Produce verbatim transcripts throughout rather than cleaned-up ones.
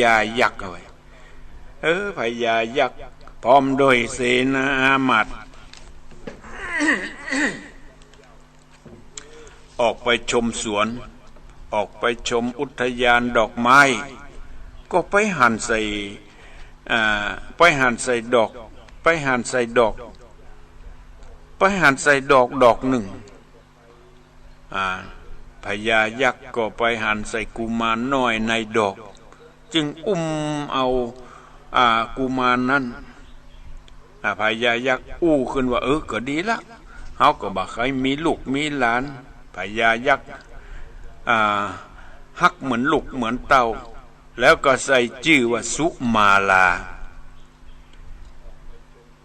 ญายักษ์เอาไว้ เออ พญายักษ์พร้อมด้วยเสนาอามาตย์ ออกไปชมสวน ออกไปชมอุทยานดอกไม้ ก็ไปหันใส่ อ่า ไปหันใส่ดอก ไปหันใส่ดอก ไปหันใส่ดอกดอกนึ่ง อ่า พญายักษ์ก็ไปหันใส่กุมารน้อยในดอก จึงอุ้มเอา อ่า กุมารนั้น อ่า พญายักษ์อู้ขึ้นว่า เออ ก็ดีละ เฮาก็บ่ใค่มีลูกมีหลาน พญายักษ์ อ่า ฮักเหมือนลูกเหมือนเต้า แล้วก็ใส่จื้อว่าสุมาลา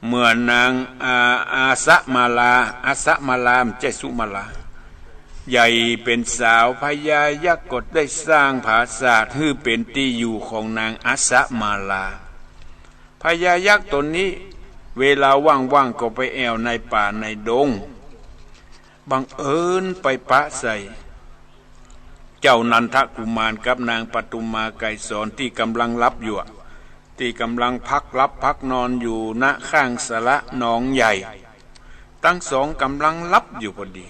เมื่อนาง อ่า อาสมาลา อาสมาลา บ่ใจ้สุมาลา ใหญ่เป๋นสาว พญายักษ์ก็ได้สร้างผาสาทหื้อเป๋นตี้อยู่ของนางอาสมาลา พญายักษ์ต๋นนี้ เวลาว่างๆ ก็ไปแอ่วในป่าในดง บังเอิญไปปะใส่ เจ้านันทกุมารกับนางปทุมมาไกรสรตี้ก่ำลังหลับอยู่อะ ตี้ก่ำลังพักหลับพักนอนอยู่ ณ ข้างสระหนองใหญ่ ตังสองก่ำลังหลับอยู่พอดี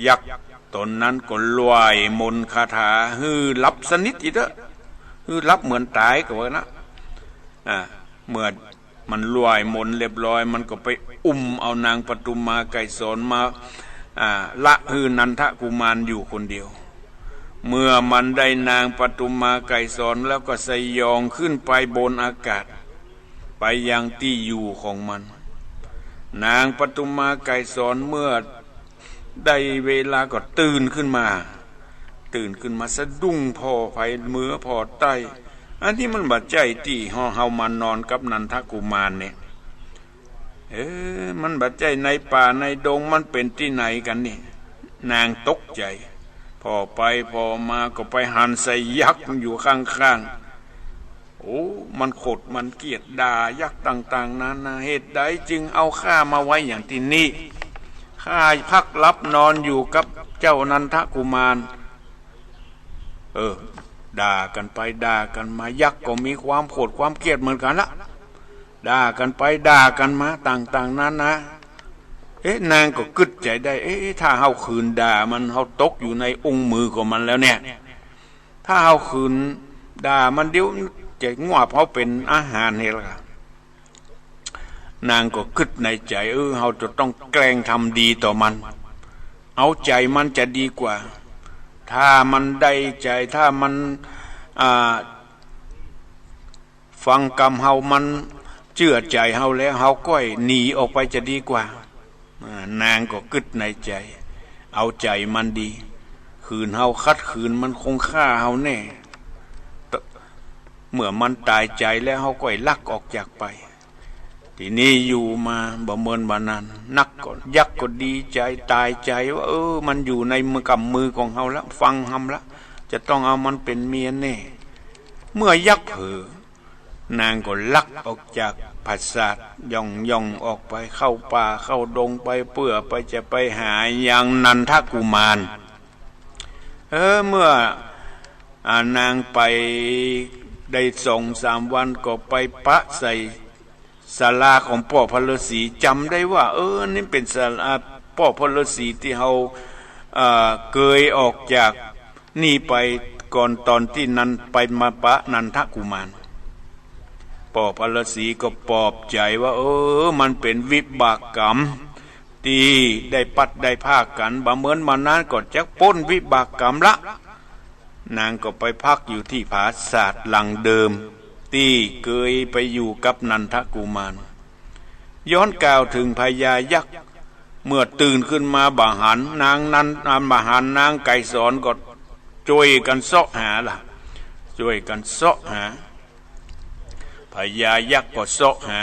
ยักษ์ต๋นนั้นก็ล่ายมนต์คาถาหื้อหลับสนิทอีกเต๊อะ หื้อหลับเหมือนต๋ายก็ว่านะ อ่า เมื่อมันล่ายมนต์เรียบร้อย มันก็ไปอุ้มเอานางปทุมมาไกรสรมา อ่า ละหื้อนันทกุมารอยู่คนเดียว เมื่อมันได้นางปทุมมาไกรสรแล้วก็สยองขึ้นไปบนอากาศ ไปยังตี้อยู่ของมัน นางปทุมมาไกรสรเมื่อได้เวลาก็ตื่นขึ้นมา ตื่นขึ้นมาสะดุ้งผ่อไผเหมือผ่อใต้ อันนี้มันบ่ใจ้ตี้เฮา เฮามานอนกับนันทกุมารเนี่ย เออ มันบ่ใจ้ในป่าในดง มันเป๋นตี้ไหนกั๋นนี่ นางตกใจ๋ ผ่อไปผ่อมาก็ไปหันใส่ยักษ์อยู่ข้างๆ โอ้ มันขดมันเคียดด่ายักษ์ต่างๆ นานา เหตุใดจึงเอาข้ามาไว้อย่างตี้นี่ ข้าพักหลับนอนอยู่กับเจ้านันทกุมาร เออ ด่ากั๋นไปด่ากั๋นมา ยักษ์ก็มีความขดความเคียดเหมือนกั๋นละ ด่ากั๋นไปด่ากั๋นมาต่างๆ นานา เอ๊ะ นางก็กึ๊ดใจ๋ได้ เอ๊ะ ถ้าเฮาขืนด่ามัน เฮาตกอยู่ในอุ้งมือของมันแล้วเนี่ย ถ้าเฮาขืนด่ามันเดี๋ยวจะงวบเฮาเป๋นอาหารเหียละ นางก็กึ๊ดในใจ๋ เออ เฮาจะต้องแกล้งทำดีต่อมัน เอาใจ๋มันจะดีกว่า ถ้ามันได้ใจ๋ ถ้ามัน อ่า ฟังกำเฮา มันเจื้อใจ๋เฮาแล้ว เฮาก้อยหนีออกไปจะดีกว่า อ่า นางก็กึ๊ดในใจ๋ เอาใจ๋มันดี ขืนเฮาขัดขืนมันคงฆ่าเฮาแน่ เมื่อมันต๋ายใจ๋แล้ว เฮาก้อยลักออกจากไป ตี้นี่อยู่มาบ่เมินบ่นาน นักก็ ยักษ์ก็ดีใจ๋ ต๋ายใจ๋ว่า เออ มันอยู่ในมือ ก๋ำมือของเฮาละ ฟังฮำละ จะต้องเอามันเป๋นเมียแน่ เมื่อยักษ์เผลอ นางก็ลักออกจากผาสาท ย่องๆ ออกไปเข้าป่าเข้าดงไป เปื้อไปจะไปหายังนันทกุมาร เออ เมื่อ อ่า นางไปได้สองสามวันก็ไปปะใส่ศาลาของป้อพระฤาษี จ๋ำได้ว่า เออ นี่เป๋นศาลาป้อพระฤาษีตี้เฮา เอ่อ เกยออกจาก นี่ไปก่อนต๋อนตี้นัน ไปมาปะนันทกุมาร ป้อพระฤาษีก็ปลอบใจ๋ว่า เออ มันเป๋นวิบากกรรมตี้ได้พลัดได้พรากกั๋น บ่เมินบ่นานก็จะป๊นวิบากกรรมละ นางก็ไปพักอยู่ตี้ผาสาทหลังเดิม ตี้เกยไปอยู่กับนันทกุมาร ย้อนกล่าวเถิงพญายักษ์ เมื่อตื่นขึ้นมาบ่หันนางนั้น อ่า บ่หันนางไกรสรก็จ้วยกั๋นเซาะหาละ จ้วยกั๋นเซาะหา พญายักษ์ก็เซาะหา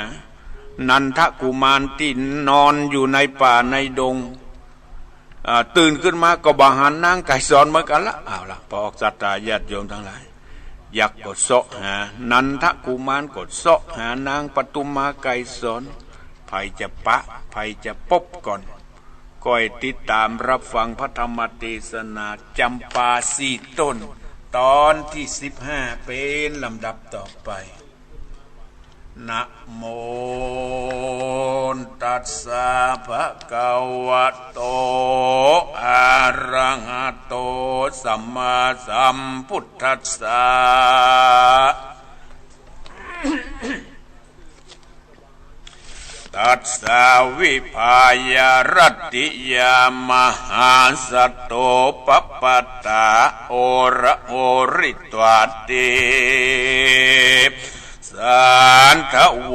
นันทกุมารตี้นอนอยู่ในป่าในดง อ่า ตื่นขึ้นมาก็บ่หันนางไกรสรเหมือนกั๋นละ เอาละ พระออกศาสดาญาติโยมตังหลาย ยักษ์ก็เซาะหา นันทกุมารก็เซาะหานางปทุมมาไกรสร ใผจะปะ ใผจะปบก่อน ก้อยติดต๋ามรับฟังพระธรรมเตสนาจ๋ำปาสี่ต้น ตอนตี้สิบห้า เป๋นลำดับต่อไป นะโมตัสสะ ภะคะวะโต อะระหะโต สัมมาสัมพุทธัสสะ ตัสสะ วิภา ยะ รัตติยา มหาสัตโต ปะปะตา โอระโหริ ตวาติ สาธะโว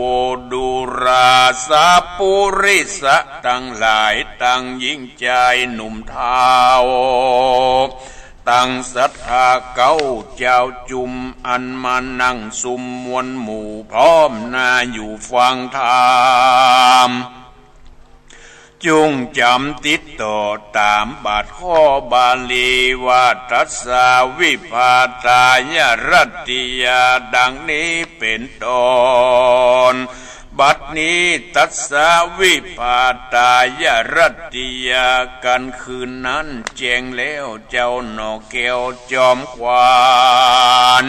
ดูราสะ ปุริสะตังหลาย ตังญิงจายหนุ่มเฒ่า ตังศรัทธาเก๊าเจ้าจุม อันมานั่งสุมมวลหมู่พร้อมหน้าอยู่ฟังธรรม จุ่งจ๋ำติดต่อต๋ามบาทข้อบาลีว่า ตัสสะ วิภาตายะ รัตติยา ดังนี้เป๋นต้น บัดนี้ ตัสสะ วิภาตายะ รัตติยา กั๋นคืนนั้นแจ้งแล้วเจ้าหน่อแก้วจอมขวัญ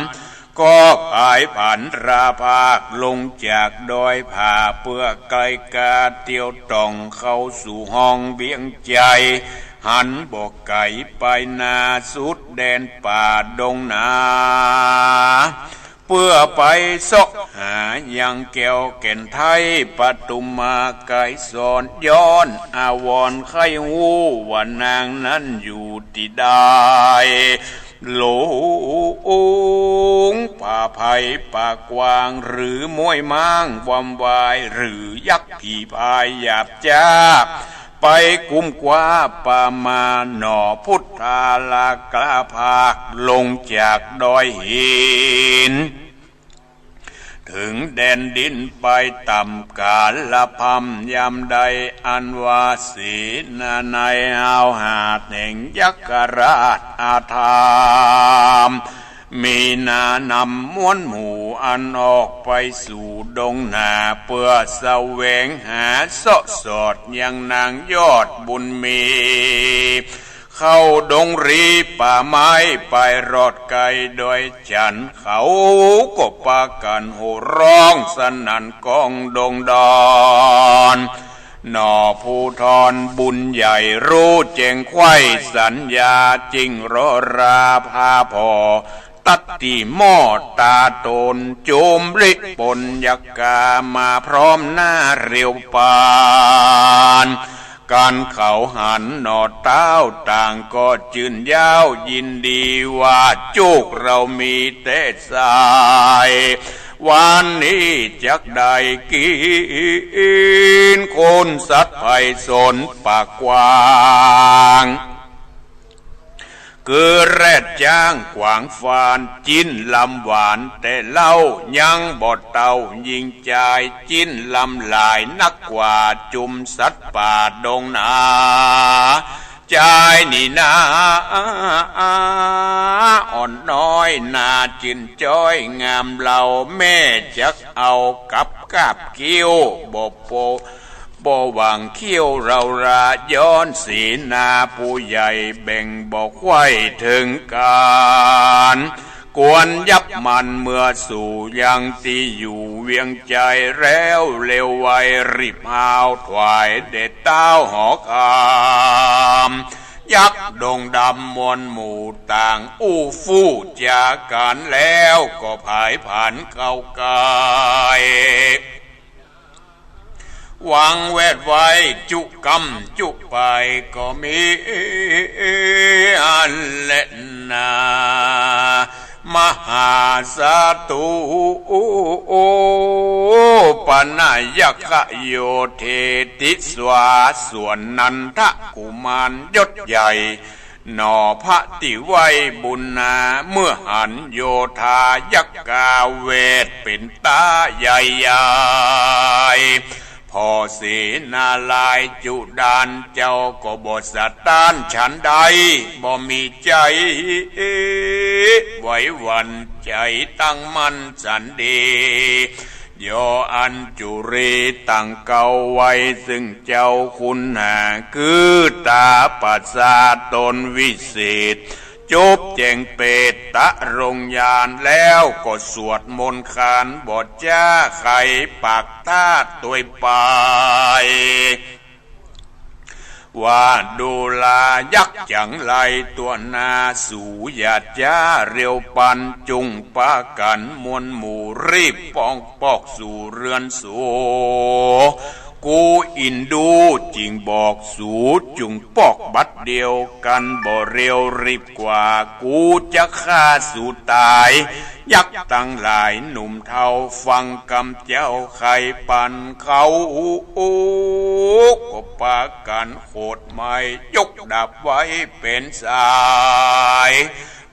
ก็ผายผันราภาคลงจากดอยผา เปื้อไกลก๋าเตียวต่องเข้าสู่ห้องเวียงใจ๋ หันบ่ไก๋ไปนาสุดแดนป่าดงนา เปื้อไปเซาะหายังแก้วแก่นไทย ปทุมมาไกรสร ย้อนอาวรณ์ใค่ฮู้ว่านางนั้นอยู่ตี้ใด หลงป่าไผ่ป่ากว้าง หรือม้วยม้างวำวาย หรือยักษ์ผีพรายหยาบจ๊า ไปกุมกว้าปามา หน่อพุทธาลากล้าภาคลงจากดอยหิน เถิงแดนดินไปต่ำกาละพร่ำยามใด อันว่าเสนาในห้าวหาญแห่งยักษ์ราชอาธรรม มีหน้านำมวลหมู่อันออกไปสู่ดงนา เปื้อแสวงหาเซาะสอดยังนางยอดบุญมี เข้าดงรีป่าไม้ไปรอดไกลดอยจันทน์ เขาก็ปากั๋นโห่ร้องสนั่นก้องดงดอน หน่อภูธรบุญใหญ่ฮู้แจ้งใคว่สัญญา จึงรอราพาผ่อ ตัดตี้หม้อต๋าต๋น จุมริปนยักกามาพร้อมหน้าเร็วปาน กั๋นเขาหันหน่อเต้าต่างก็จืนเย้ายินดีว่า จุกเฮามีแต๊สาย วันนี้จักได้กิ๋นคนสัตว์ไพศาลป่ากว้าง คือแรดจ๊างกวางฟาน จิ๊นลำหวานแต่เล้า ยังบ่เต้าญิงจาย จิ๊นลำหลายนักกว่าจุมสัตว์ป่าดงนา จายนี่นา อ่อนน้อยหน้าจื้นจ้อยงามเล่า แม่จักเอากับกาบเคี้ยวบ่โป บ่หวังเคี้ยวเฮารา ย้อนเสนาผู้ใหญ่แบ่งบ่ใคว่เถิงกั๋น ควรยับมันเมือสู่ยังตี้อยู่เวียงใจ๋ แล้วเร็วไวรีบฮาวถวายแด่เต้าหอคำ ยักษ์ดงดำมวลหมู่ต่างอู้ฟู่จ๋ากั๋นแล้วก็ผายผันเข้าใก้ หวังแวดไว้จุกำจุไปก็มีอันแลนา มหาสตูปนายกโยเทติสวา ส่วนนันทกุมารยศใหญ่ หน่อพระตี้ไว้บุญนา เมื่อหันโยธายักกาเวทเป๋นต๋าใหญ่ใหญ่ ผ่อเสนาลายจุดานเจ้าก็บ่สะต้านฉันใด บ่มีใจ๋ไหวหวั่นใจ๋ตั้งมั่นสันดี ยออัญจุลีตั้งเก๊าไว้ซึ่งเจ้าคุณหา คือต๋าประสาทต๋นวิเศษ จุบแจ้งเปตตรงญาณแล้วก็สวดมนต์ขานบ่จ๊า ใค่ปากตาตวยไป ว่าดูรายักษ์จั๋งไรตั๋วหน้า สูอย่าจ๊าเร็วปัน จุ่งปากั๋นมวลหมู่รีบป้องปอกสู่เฮือนสู กูอินดูจึ่งบอกสูจุ่งปอกบัดเดียวกั๋น บ่เร็วรีบกว่า กูจะฆ่าสูต๋าย ยักษ์ตังหลายหนุ่มเฒ่า ฟังกำเจ้าใค่ปันเขา ก็ปากั๋นโขดไม้ ยกดาบไว้เป๋นสาย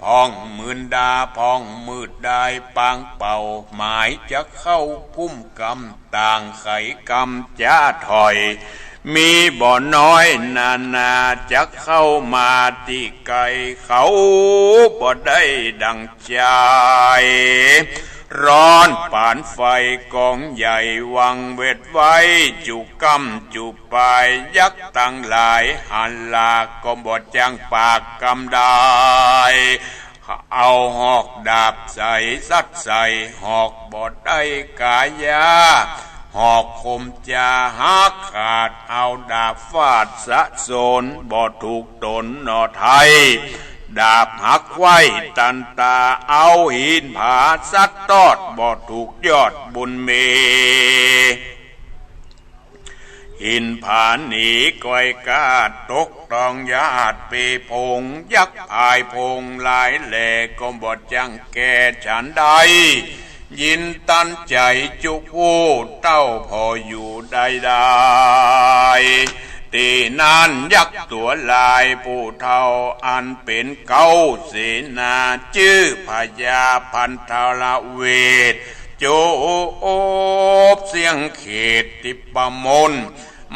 พ่องมืนดาพ่องมืดดาย ปางเป่าหมายจะเข้ากุ้มกำ ต่างใค่กำจะถอย มีบ่น้อยนานา จะเข้ามาตี้ใก้เขา บ่ได้ดั่งใจ๋ ร้อนปานไฟก๋องใหญ่ วังเวทไว้จุก้ำจุปาย ยักษ์ตังหลายหันหลาก ก็บ่จั้งปากกำได้ เอาหอกดาบใส่สัตว์ใส่ หอกบ่ได้ก๋ายา หอกคมจ๋าหักขาด เอาดาบฟาดสะโสน บ่ถูกต๋นหน่อไท้ ดาบหักไขว้ตันตา เอาหินผาสัดตอด บ่ถูกยอดบุญมี หินผาหนีก้อยกาด ตกต้องยาดปีพง ยักษ์ผายพงหลายแหล่ ก็บ่จั้งแก้ฉันใด ยินตันใจ๋จุผู้เต้าผ่ออยู่ได้ได้ ตี้นั้นยักษ์ตั๋วลายผู้เฒ่า อันเป๋นเก๊าเสนา จื้อพญาพันธรเวท จุบเสี้ยงเขตติปมน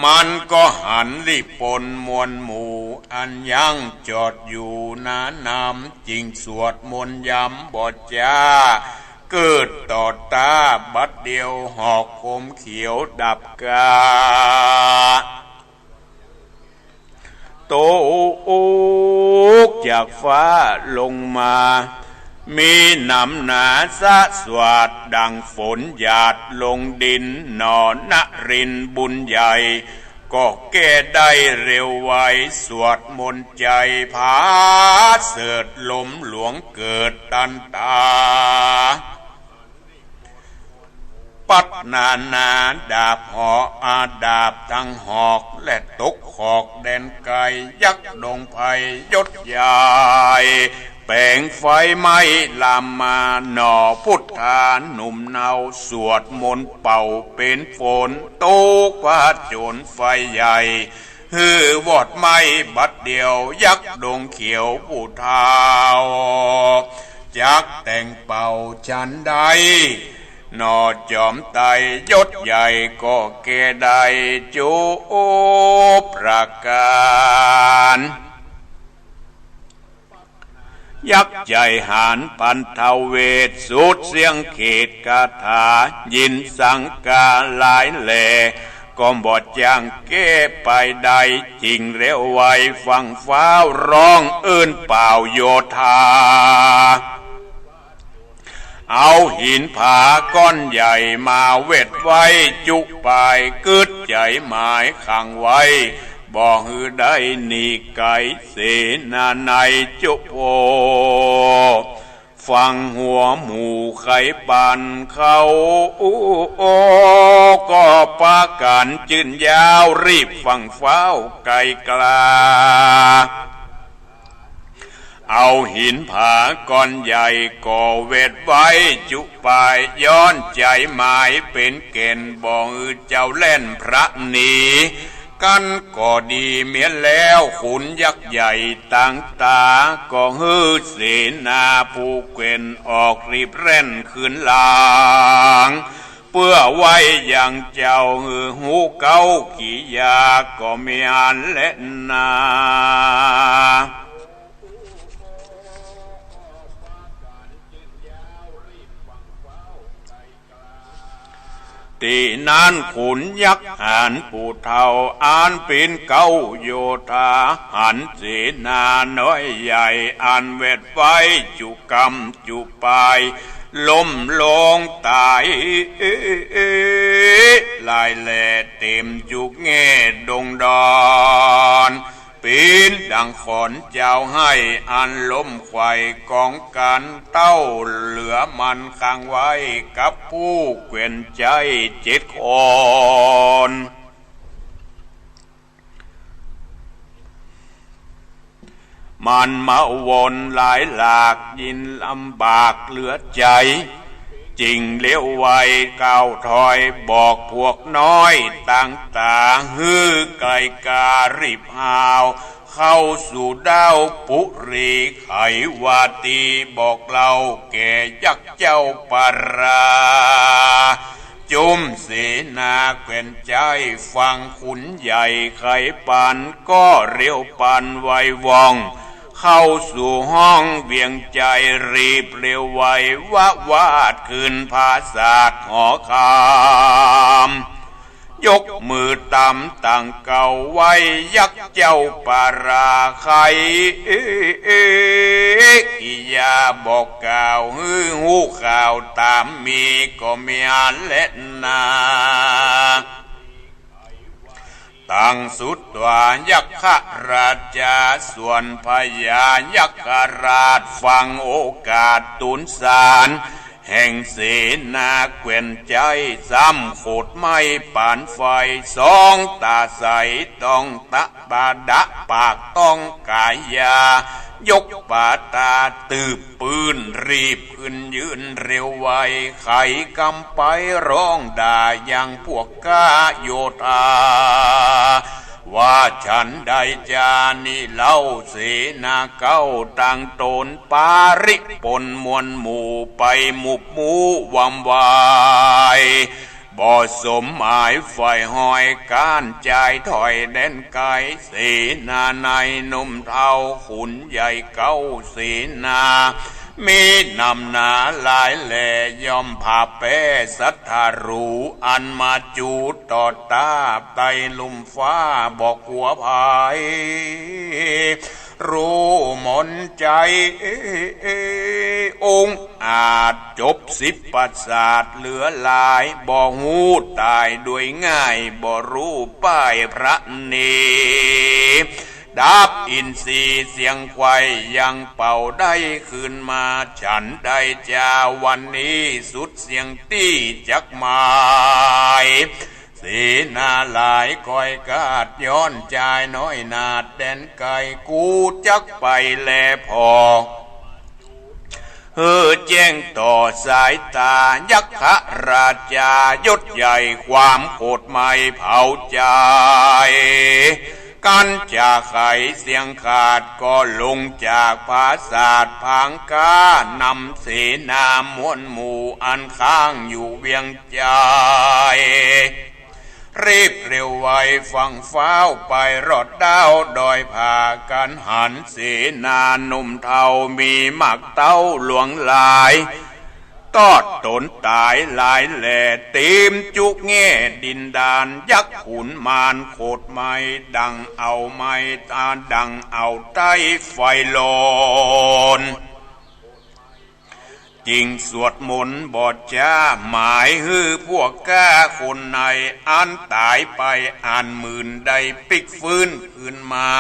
มันก็หันลีบปนมวลหมู่ อันยังจอดอยู่หน้าน้ำ จึ่งสวดมนต์ย้ำบ่จ๊า เกิดต่อต๋าบัดเดียว หอกคมเขียวดับกา ตกจากฟ้าลงมา มีหนำหนาสะสวาด ดั่งฝนหยาดลงดิน หน่อนรินทร์บุญใหญ่ ก็แก้ได้เร็วไว สวดมนต์ใจ๋ผาเสริฐ ลมหลวงเกิดตันตา ปัดนานาดาบเหาะ อาดาบทั้งหอก และตกขอกแดนไกล ยักษ์ดงไพรยศใหญ่ แป๋งไฟไหม้ลามมา หน่อพุทธาหนุ่มเนา สวดมนต์เป่าเป๋นฝน ตกพระโจรไฟใหญ่ หื้อวอดไหม้บัดเดียว ยักษ์ดงเขียวผู้เฒ่า จักแต่งเป่าฉันใด หน่อจอมไตรยศใหญ่ ก็แก้ได้จุประก๋าน ยักษ์ใจ๋หาญพันธเวท สูดเสี้ยงเขตคาถา ยินสังกาหลายแหล่ ก็บ่จั้งแก้ไปได้ จึ่งเร็วไวฟั่งฟ้าว ร้องเอิ้นป่าวโยธา เอาหินผาก้อนใหญ่มาเวทไว้จุปาย กึ๊ดใจ๋หมายขังไว้ บ่หื้อได้หนีไก๋ เสนานัยจุโพ ฟังหัวหมู่ใค่ปันเขา ก็ปากั๋นจื้นยาว รีบฟั่งฟ้าวไก๋กล้า เอาหินผาก้อนใหญ่ก่อเวทไว้จุปาย ย้อนใจ๋หมายเป๋นแก่น บ่หื้อเจ้าแล่นพระหนี กั๋นก็ดีเมียนแล้ว ขุนยักษ์ใหญ่ตังต๋า ก็หื้อเสนาผู้แกว่น ออกรีบแล่นคืนหลัง เปื้อไว้ยังเจ้าหื้อฮู้เก๊ากิริยา ก็เมียนแลนา ตี้นั้นขุนยักษ์หาญผู้เฒ่า อันเป๋นเก๊าโยธา หันเสนาน้อยใหญ่ อันแวดไว้จุกำจุปาย ล้มลงต๋าย ลายแหล่เต๋มจุแง่ดงดอน เป๋นดังขอนเจ้าฮ้าย อันล้มไขว่ก๋องกั๋น เต้าเหลือมันขังไว้ กับผู้แขวนใจ๊เจ็ดคน มันมาวนหลายหลาก ยิ่งลำบากเหลือใจ๋ จึงเลี้ยวไวก้าวถอย บอกพวกน้อยตังต๋า หื้อไก่การีบฮาว เข้าสู่ดาวปุรี ไขว่าตี้บอกเล่าแก่ยักษ์เจ้าปารา จุมเสนาแขวนใจ๊ ฟังขุนใหญ่ไขปัน ก็เร็วปันไวว่อง เข้าสู่ห้องเวียงใจ๊ รีบเร็วไววะวาดขึ้นผาสาทหอคำ ยกมือต๋ามตังเก๊าไหว้ยักษ์เจ้าปาราไข กิยาบอกกล่าวหื้อฮู้ข่าวต๋ามมีก็มีอันแลนา ตังสุดว่ายักขราชา ส่วนพญายักขราชฟังโอกาสตู๋นสาร แห่งเสนาแขวนใจ๊ ซ้ำโขดไหม้ปานไฟ สองต๋าใสต้องตะบาดะ ปากต้องกายา ยกปาตาตืบปื้น รีบขึ้นยืนเร็วไว ไขกำไปร้องด่ายังพวกข้าโยธา ว่าฉันใดจานี้เล่า เสนาเก๊าตังต๋น ปาริปนมวลหมู่ไปหมุบหมู่วำวาย บ่สมหมายใฝ่ฮอย ก๊านจายถอยแดนไก๋ เสนาในหนุ่มเฒ่าขุนใหญ่เก๊าเสนา มีนำหนาหลายแหล่ ย่อมผ่าแป๊ศัตรู อันมาจูต่อต้า ไต่ลุ่มฟ้าบ่กั๋วภัย รู้มนใจ๋ องอาจจบสิบประสาทเหลือหลาย บ่ฮู้ต๋ายโดยง่าย บ่ฮู้ป้ายพระเน ดับอินทรีย์เสียงไขว่ยังเป่าได้คืนมา ฉันใดจาวันนี้สุดเสี้ยงตี้จักหมาย เสนาหลายคอยคาดย้อนจายน้อยนาดแดนไก๋ กูจักไปแลผ่อ หื้อแจ้งต่อสายต๋า ยักขราชายศใหญ่ ความโขดไหม้เผาใจ๋ กั๋นจะไขเสี้ยงขาด ก็ลงจากผาสาทผางก้า นำเสนามวลหมู่อันค้างอยู่เวียงใจ๋ รีบเร็วไวฟั่งฟ้าวไปรอดดาวดอยผา กั๋นหันเสนาหนุ่มเฒ่ามีหมากเต๊าหลวงหลาย ตอดต๋นต๋ายหลายแหล่ เต๋มจุแง่ดินดาน ยักษ์ขุนมารโขดไหม้ ดั่งเอาไหม้ อ่า ดั่งเอาไต้ไฟลน จึงสวดมนต์บ่จ๊า หมายหื้อพวกข้าคนใน อันต๋ายไปอันหมื่นได้ปิ๊กฟื้นคืนมา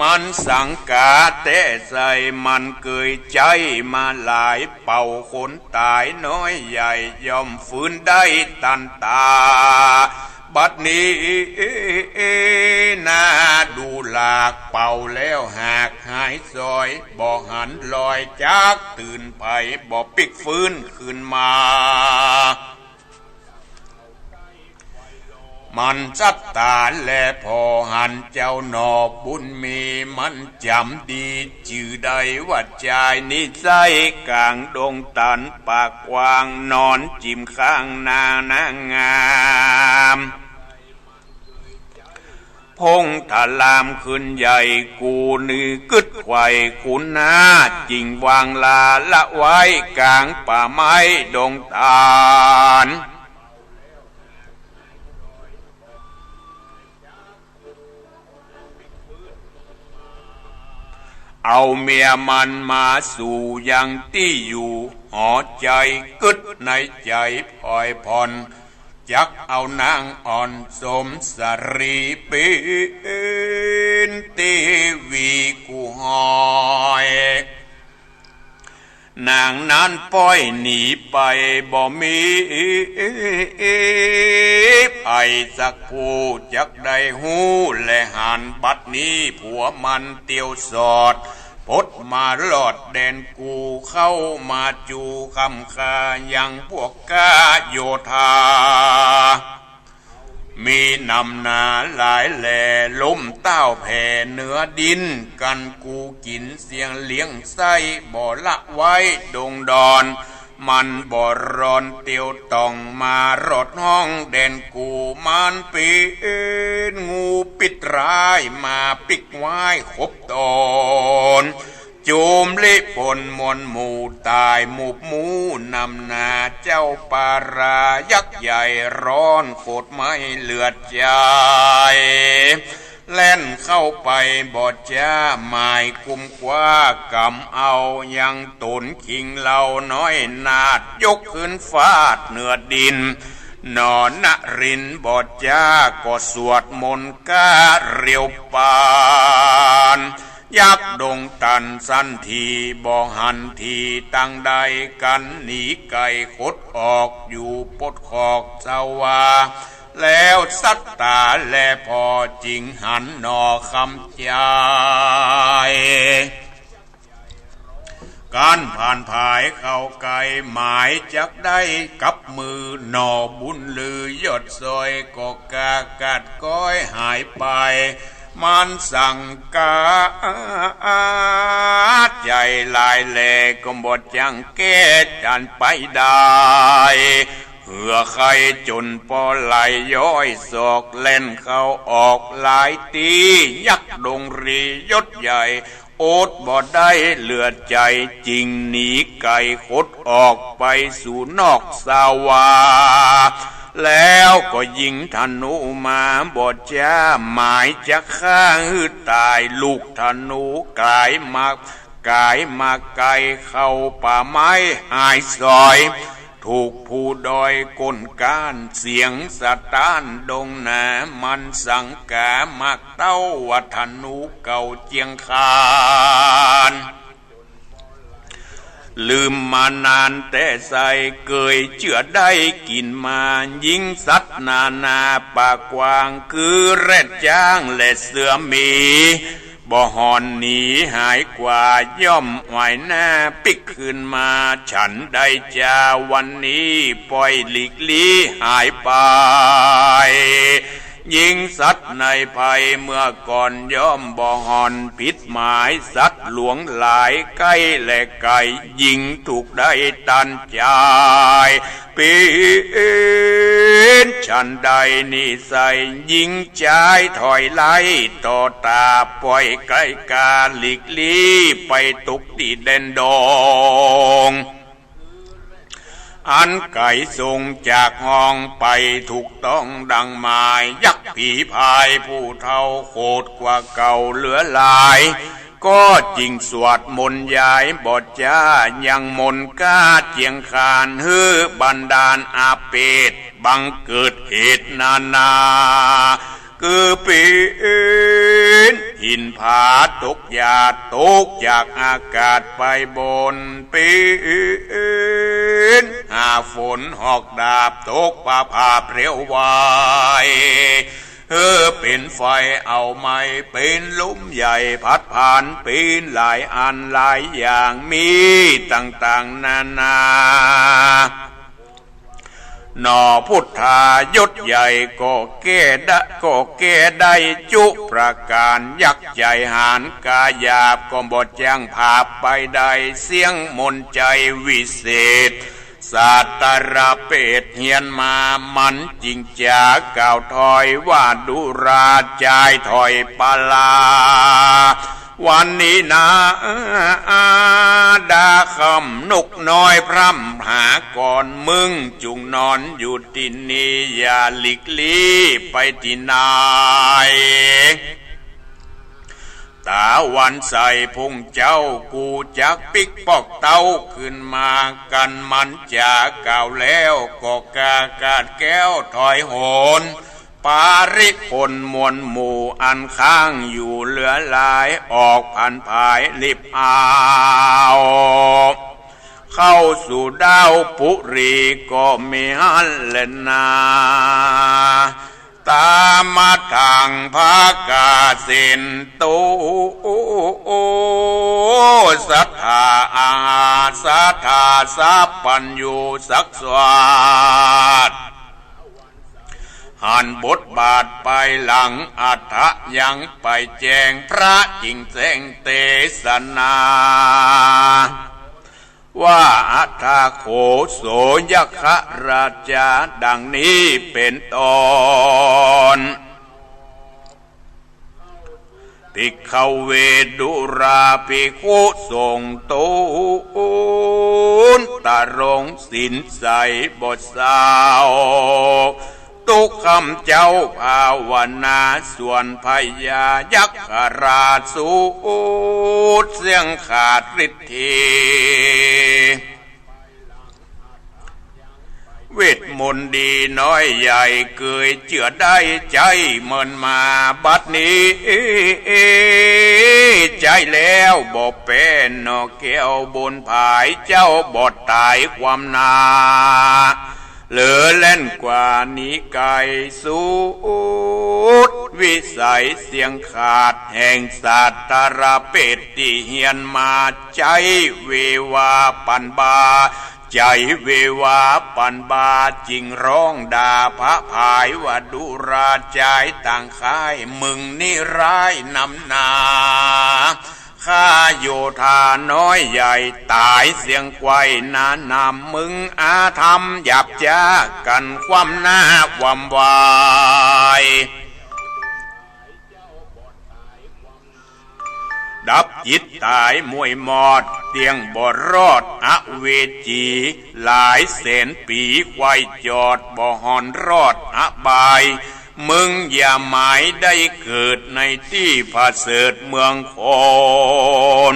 มันสังก๋าแต๊ใส่ มันเกยใจ๊มาหลาย เป่าคนต๋ายน้อยใหญ่ ย่อมฟื้นได้ตันต๋า บัดนี้นาดูหลาก เป่าแล้วหากหายซอย บ่หันลอยจักตื่นไผ บ่ปิ๊กฟื้นคืนมา มันสัตตาแลผ่อหันเจ้าหน่อบุญมี มันจ๋ำดีจื้อได้ว่าจายนิสัย ก๋างดงตันปากกว้าง นอนจิ่มข้างนางนางงาม พงทรามขึ้นใหญ่ กูนึกกึ๊ดไขว่คุณหน้า จึงวางลาละไว้ก๋างป่าไม้ดงตัน เอาเมียมันมาสู่ยังตี้อยู่ หอใจ๋กึ๊ดในใจ๋ผ่อยผ่อน จักเอานางอ่อนสมสรีเป๋นเตวีกู้หอย นางนั้นป้อยหนีไปบ่มีใผสักผู้จักได้ฮู้แลหัน บัดนี้ผัวมันเตียวสอด ปดมาลอดแดนกู เข้ามาจู่ค่ำค่ายังพวกข้าโยธา มีนำหนาหลายแล ล้มเต้าแผ่เหนือดิน กั๋นกูกิ๋นเสี้ยงเลี้ยงไส้ บ่ละไว้ดงดอน มันบ่รอนเตียวต่อง มารอดห้องแดนกู มันเป๋นงูปิดร้าย มาปิ๊กว้ายขบตน โจมเละปนมวลหมู่ ต๋ายหมูบหมู่นำหนา เจ้าปารายักษ์ใหญ่ ร้อนโขดไหม้เลือดใจ๋ แล่นเข้าไปบ่จ้า หมายกุมคว้ากำเอา ยังต๋นคิงเหล่าน้อยนาด ยกขึ้นฟาดเหนือดิน หนอนรินทร์บ่จ้า ก็สวดมนต์ก้าเร็วปาน ยักษ์ดงตันสันที บ่หันทีตังใด กั๋นหนีไก่ขดออก อยู่ปดขอกสวา แล้วสัตตาแลผ่อ จึงหันหน่อคำใจ๋ ก้านผ่านผายเข้าไกล หมายจักได้กับมือ หน่อบุญลือยอดซอย ก็กากัดก้อยหายไป มันสังกาใจ๋หลายแล ก็บ่จั่งแก้จันไปได้ เหือใค่จ๋นปอไหลย้อยศอก แล่นเข้าออกหลายตี้ ยักษ์ดงรียศใหญ่ อดบ่ได้เหลือใจ๋ จึงหนีไก่ขดออกไปสู่นอกสวา แล้วก็ยิงธนูมาบ่จ้า หมายจักฆ่าหื้อต๋าย ลูกธนูกลายมา กลายมาไกลเข้าป่าไม้หายสอย ถูกภูดอยก้นก้าน เสียงสะต้านดงหนา มันสังกามักเต้า ว่าธนูเก่าเจียงคาน ลืมมานานแต่ใส เกยเจื้อได้กิ๋นมา ยิงสัตว์นานาปากกว้าง คือแร็ดจ๊างและเสือหมี บ่ห่อนหนีหายกว่า ย่อมไหวหน้าปิ๊กคืนมา ฉันใดจาวันนี้ปล่อยหลีกลี้หายไป ยิงสัตว์ในภัยเมื่อก่อนย่อมบ่ห่อน ผิดหมายสัตว์หลวงหลาย ใก้และไก๋ ยิงถูกได้ตันจาย เป๋นฉันใดนิสัย ยิงจายถอยไล่ต่อต๋า ปล่อยไก๋กาหลีกลี้ไปตกตี้แดนดง อันไก๋ ส่งจากห้องไปถูกต้องดังหมาย ยักษ์ผีพายผู้เฒ่าโขดกว่าเก่าเหลือหลาย ก็จึงสวดมนต์ย้ายบ่จ้า ยังมนต์ก้าเจียงคาน หื้อบันดาลอาเปศบังเกิดเหตุนานา คือเป๋นหินผาตกหยาด ตกจากอากาศไปบน เป๋นหาฝนหอกดาบ ตกฟ้าผ่าเปลววาย เออ เป๋นไฟเอาไหม้ เป๋นลมใหญ่พัดผ่าน เป๋นหลายอันหลายอย่าง มีต่างๆ นานา หน่อพุทธายศใหญ่ก็แก้ได้ ก็แก้ได้จุประก๋าน ยักษ์ใหญ่หาญกาหยาบก็บ่จั่งผาบไปได้ เสี้ยงมนต์ใจ๋วิเศษ ศาสตราเปศเฮียนมา มันจึงจากล่าวถอยว่า ดูราจายถอยปาลา วันนี้นาดาค่ำนกน้อยพร่ำหาก่อน มึงจุ่งนอนอยู่ตี้นี่ อย่าหลีกลี้ไปตี้ไหน ต๋าวันใส พุงเจ้า กูจักปิ๊กปอกเต้าขึ้นมา กันมันจ๋ากล่าวแล้ว ก็กล้ากาดแก้วถอยโหน ปริพลมวลหมู่อันค้างอยู่เหลือหลาย ออกผันผายรีบเอา เข้าสู่ดาวปุรีก็มีหั้นแลนา ต๋ามมาตังภกเสนโต สัตถาอาหาสัตถาสัพพัญญู สักสวัสดิ์ หันบทบาทไปหลัง อัฏฐะยังไปแจ้ง พระจึงแจ้งเตสนา ว่า อัฏฐะโข โส ยักขราชา ดังนี้เป๋นต้น ภิกขเว ดูราภิกขุ ทรงทูลตรงสินใสบ่เศร้า ตุ๊กำเจ้าภาวนา ส่วนพญายักขราชสูดเสี้ยงขาดฤทธี เวทมนต์ดีน้อยใหญ่ เกยเจื้อได้ใจ๊เมินมา บัดนี้ใจ๊แล้วบ่แป๊นหนอ แก้วบุญผายเจ้าบ่ต๋ายความนา เหลือแล่นกว่าหนีไกลสุดวิสัย เสี้ยงขาดแห่งสัตว์ตระเปรตตี้เฮียนมา ใจ๊เววาปันบา ใจ๊เววาปันบา จึงฮ้องด่าพระผายว่า ดูราชายต่างค่าย มึงนี่ร้ายนำนา ข้าโยธาน้อยใหญ่ ต๋ายเสี้ยงไขว้หน้านำ มึงอาธรรมหยาบจ๊า กันความหน้าความวาย ดับจิตต๋ายมวยมอด เตี้ยงบ่รอดอเวจี หลายแสนปีไขว้จอด บ่ห่อนรอดอบาย มึงอย่าหมายได้เกิด ในตี้ผะเสริฐเมืองคน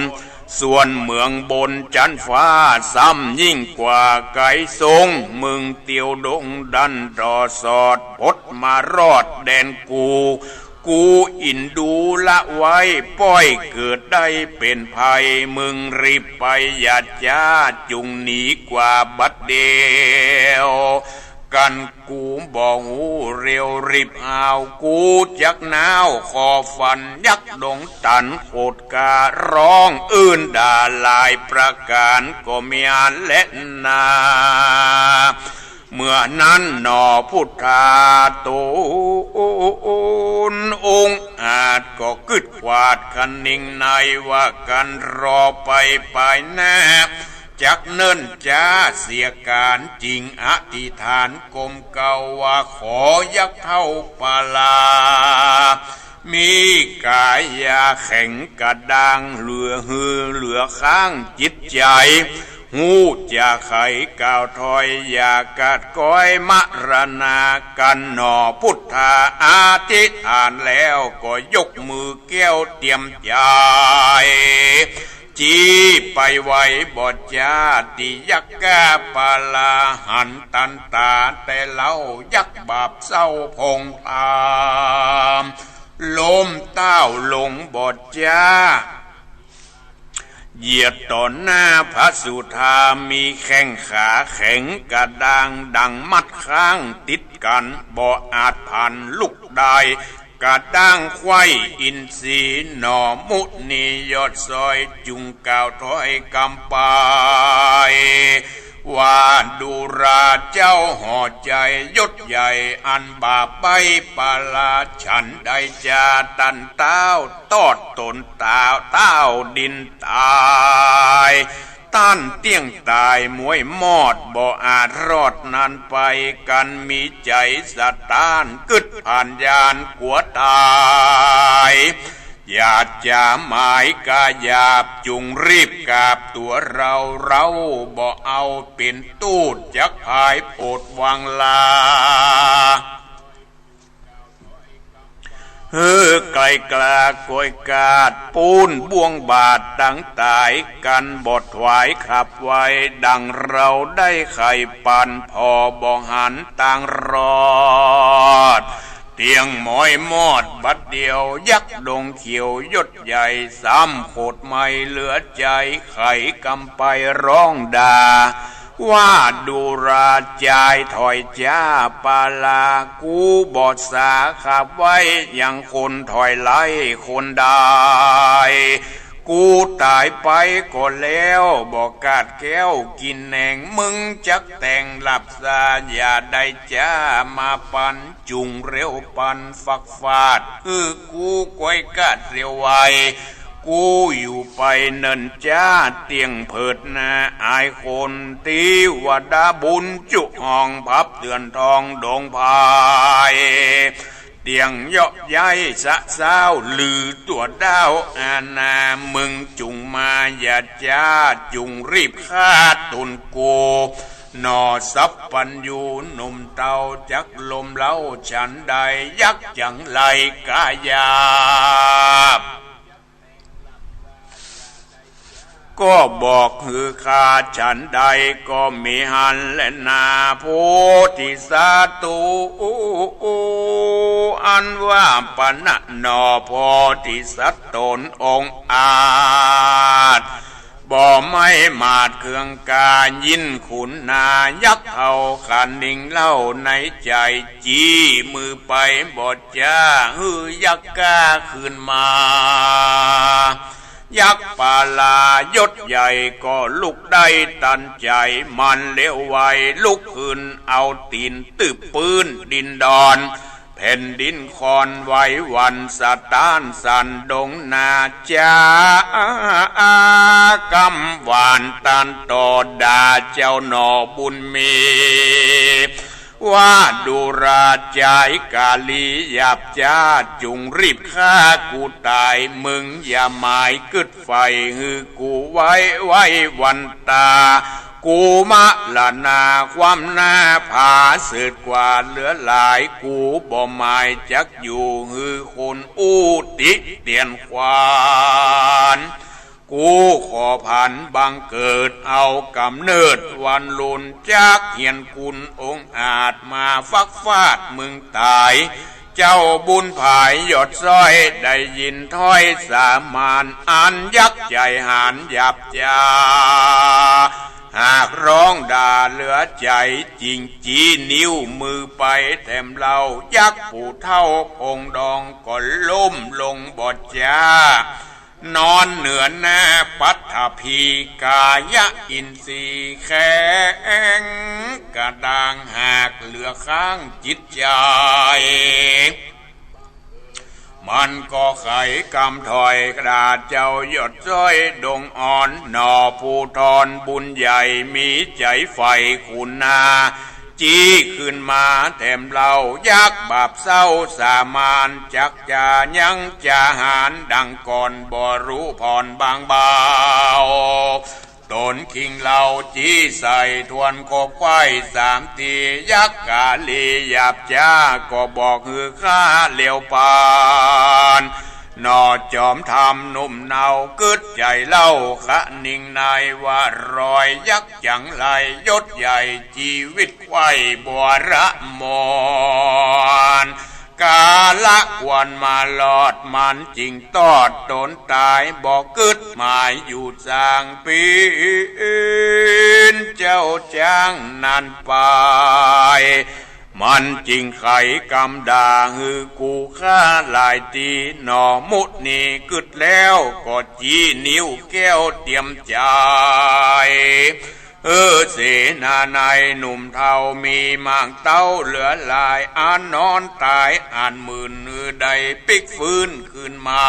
ส่วนเมืองบนจั๊นฟ้า ซ้ำยิ่งกว่าไกลสง มึงเตียวดงดันต่อสอด พดมารอดแดนกู กูอินดูละไว้ ป้อยเกิดได้เป๋นภัย มึงรีบไปอย่าจ๊า จุ่งหนีกว่าบัดเดียว กันกูบ่ฮู้เร็วรีบเอา กูจักหนาวคอฟัน ยักษ์ดงตันโขดกา ฮ้องอื่นด่าหลายประก๋านก็มีอันแลนา เมื่อนั้นหนอพุทธาตูนองค์อาจก็กึ๊ดขวาดคะนิงใน ว่ากันรอไปปายหน้า จักเนิ่นจ๊าเสียก๋าน จึงอธิษฐานกรมเกล้าว่า ขอยักษ์เฒ่าปาลา มีก๋ายาแข็งกระด้าง เหลือหื้อเหลือข้างจิตใจ๋ ฮู้จะไขกล่าวถ้อย อย่ากัดก๊อยมรณา กันหนอพุทธา อธิษฐานแล้วก็ยกมือแก้วเตรียมใจ๋ จี๊ไปไวบ่จ๊า ตี้ยักษ์ก้าปาลา หันตันต๋าแต่เล่า ยักษ์บาปเศร้าพงพาม ล้มเต้าลงบ่จ๊า เหยียดต่อหน้าพระสุธา มีแข้งขาแข็งกระด้าง ดังมัดข้างติดกั๋น บ่อาจผันลุกได้ กระด้างไขว้อินทรีย์ หนอมุนียอดซอย จุ่งกล่าวถ้อยกำไป ว่าดูราเจ้าห่อใจ๋ยศใหญ่ อันบาปใบ้ปาลา ฉันได้จ๊าตันเต้า ตอดต๋นเต้า เต้าดินต๋าย ต้านเตี้ยงต๋ายมวยมอด บ่อาจรอดนั้นไป กันมีใจ๋สะต้าน กึ๊ดผ่านญาณกั๋วต๋าย อย่าจ๋าหมายกาหยาบ จุ่งรีบกราบตั๋วเรา เราบ่เอาเป๋นตูต จักผายโผดวังลา หื้อไกลกล้ากวยกาดปูนบ่วงบาดตังต๋าย กั๋นบ่ถวายขับไว้ ดังเฮาได้ใค่ปัน ผ่อบ่หันตางรอด เตียงหมอยมอดบัดเดี่ยว ยักษ์ดงเขียวยศใหญ่ ซ้ำโขดไหม้เหลือใจ๋ ใค่กำไปฮ้องด่า ว่าดูราจายถอยจ้า ปาลากูบ่สาขับไว้ ยังคนถอยไล่คนได้ กูต๋ายไปก็แล้ว บ่กาดแก้วกิ๋นแหนง มึงจักแต่งหลับสา อย่าได้จ้ามาปัน จุ่งเร็วปันฟักฟาด หื้อกูกวยกาดเร็วไว กูอยู่ไปเนิ่นจ้า เตี้ยงเผิดหน้าอายคน เตวดาบุญจุห้อง พับเดือนทองดงพาย เตี้ยงเยาะย้ายสะซ้าว ลือตั๋วด้าวอาณา มึงจุ่งมาอย่าจ้า จุ่งรีบฆ่าต๋นกู หน่อสัพพัญญูหนุ่มเตา จักลมเล้าฉันใด ยักษ์จั๋งไรกล้าหยาบ ก็บอกหื้อข้าฉันใด ก็มีหั้นแลนา โพธิสัตว์ อันว่าปะนะหนอ โพธิสัตว์ต๋นองอาจ บ่ไม้หมาดเคืองกา ยินขุนนายักษ์เฒ่าขานนิงเล่าในใจ๋ จี้มือไปบ่จ้า หื้อยักษ์ก้าคืนมา ยักษ์ปาลายศใหญ่ก็ลุกได้ตันใจ๋ มันเร็วไวลุกขึ้นเอาตี๋นตึบปื้นดินดอน แผ่นดินคอนไหวหวั่นสะต้านสั่นดงนา จ๊ะ กำหวานต้านต่อด่าเจ้าหน่อบุญมี ว่าดูราจายกาลีหยาบจ้า จุ่งรีบฆ่ากูต๋าย มึงอย่าหมายกึ๊ดใฝ่ หื้อกูไว้ไว้วันต๋า กูมรณาความหน้าผา เสิดกว่าเหลือหลาย กูบ่หมายจักอยู่ หื้อคนอู้ติเตียนขวัญ กูขอผันบังเกิด เอาก๋ำเนิดวันลุน จักเหียนกุนองอาจมาฟักฟาดมึงต๋าย เจ้าบุญผายยอดซ้อย ได้ยินถ้อยสามาน อันยักษ์ใจ๋หาญหยาบจ้า หากฮ้องด่าเหลือใจ๋ จิ่งจี้นิ้วมือไปแถมเล่า ยักษ์ผู้เฒ่าองค์ดองก็ล้มลงบ่จ้า นอนเหนือหน้าปัฐภี กายะอินทรีย์แข็งกระด้าง หากเหลือข้างจิตใจ๋ มันก็ไขกำถอย ด่าเจ้ายอดซ้อยดงอ่อน หน่อผู้ทอนบุญใหญ่ มีใจ๋ใฝ่ขุนนา จี้คืนมาแถมเล่า ยักษ์บาปเศร้าสามาน จักจะยังจะหาญดังก่อน บ่ฮู้ผ่อนบางเบา ต๋นคิงเล่าจี้ใส่ทวนคบไขว้สามที ยักษ์กาลีหยาบจ้า ก็บอกหื้อข้าเร็วปาน หน่อจอมธรรมหนุ่มเนา กึ๊ดใจ๋เล่าคะนิงใน ว่ารอยยักษ์จั๋งไร ยศใหญ่จีวิตไขว้บวรมน กาละควรมารอด มันจิ่งตอดต๋นต๋าย บ่กึ๊ดหมายอยู่สร้างปีนเจ้าจ๊างนั้นไป มันจิ่งไขกำด่าหื้อกูข้าหลายตี หน่อมุนีกึ๊ดแล้ว ก็จี้นิ้วแก้วเตียมใจ๋ เออ เสนาในหนุ่มเฒ่ามีมากเต้าเหลือหลาย อันนอนต๋ายอันหมื่น หื้อได้ปิ๊กฟื้นคืนมา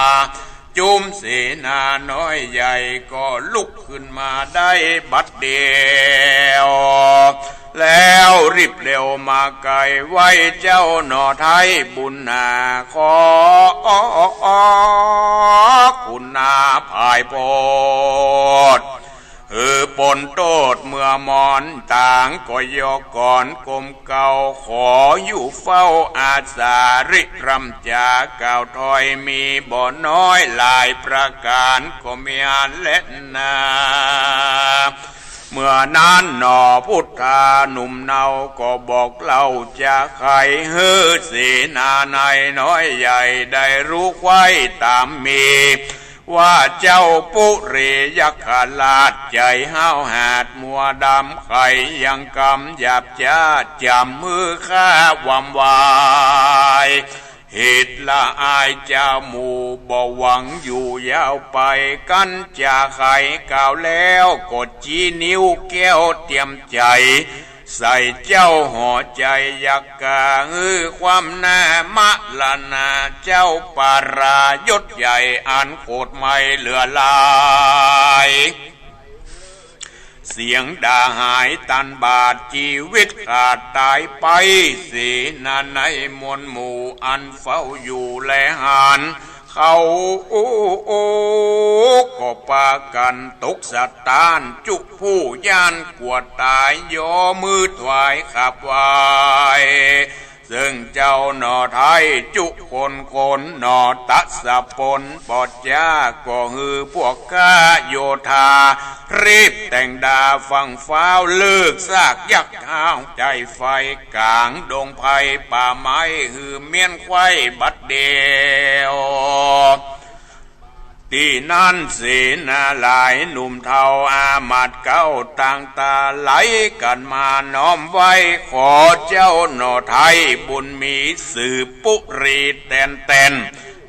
จุมเสนาน้อยใหญ่ก็ลุกคืนมาได้บัดเดียว แล้วรีบเร็วมาไกล ไหว้เจ้าหน่อไท้บุญนา ขอคุณนาผายโพธิ หื้อป๊นโต้ษเมื่อมอนต๋าง ก็ยอก่อนก้มเก้า ขออยู่เฝ้าอาสาริรำจ๋า กล่าวถ้อยมีบ่น้อยหลายประก๋าน ก็มีอันแลนา เมื่อนั้นหนอพุทธาหนุ่มเนา ก็บอกเล่าจาไข หื้อเสนานัยน้อยใหญ่ ได้ฮู้ไขว้ต๋ามมี ว่าเจ้าปุรียักขราช ใจ๋ห้าวหาดมัวดำ ใค่ยังกำหยาบจ๊า จ๋ำหื้อข้าวำวาย เหตุละอายจาหมู่ บ่หวังอยู่ยาวไป กั๋นจาไขกล่าวแล้ว ก็จี๊นิ้วแก้วเตียมใจ๋ ใส่เจ้าหอใจ๋ ยักษ์กาหื้อความหน้ามรณา เจ้าปารายศใหญ่ อันโขดไหม้เหลือหลาย เสียงด่าหายตันบาด จีวิตขาดต๋ายไป เสนานัยมวลหมู่ อันเฝ้าอยู่แลหัน เขาก็ปากั๋นตกสะต้าน จุผู้ย้านกั๋วต๋าย ยอมือถวายขับไหว้ เซิ่งเจ้าหน่อไท้จุคนคน หน่อตะสะปนปอดจ๊า ก็หื้อพวกข้าโยธา รีบแต่งดาฝั่งฟ้าว เลิกซากยักษ์ห้าวใจ๋ไฟ ก๋างดงไพรป่าไม้ หื้อเมี้ยนไขว้บัดเดียว ตี้นั้นเสนาหลายหนุ่มเฒ่าอามาตย์เก๊า ต่างต๋าไหลกั๋นมาน้อมไหว้ ขอเจ้าหน่อไท้บุญมี สืบปุรีแตนแตน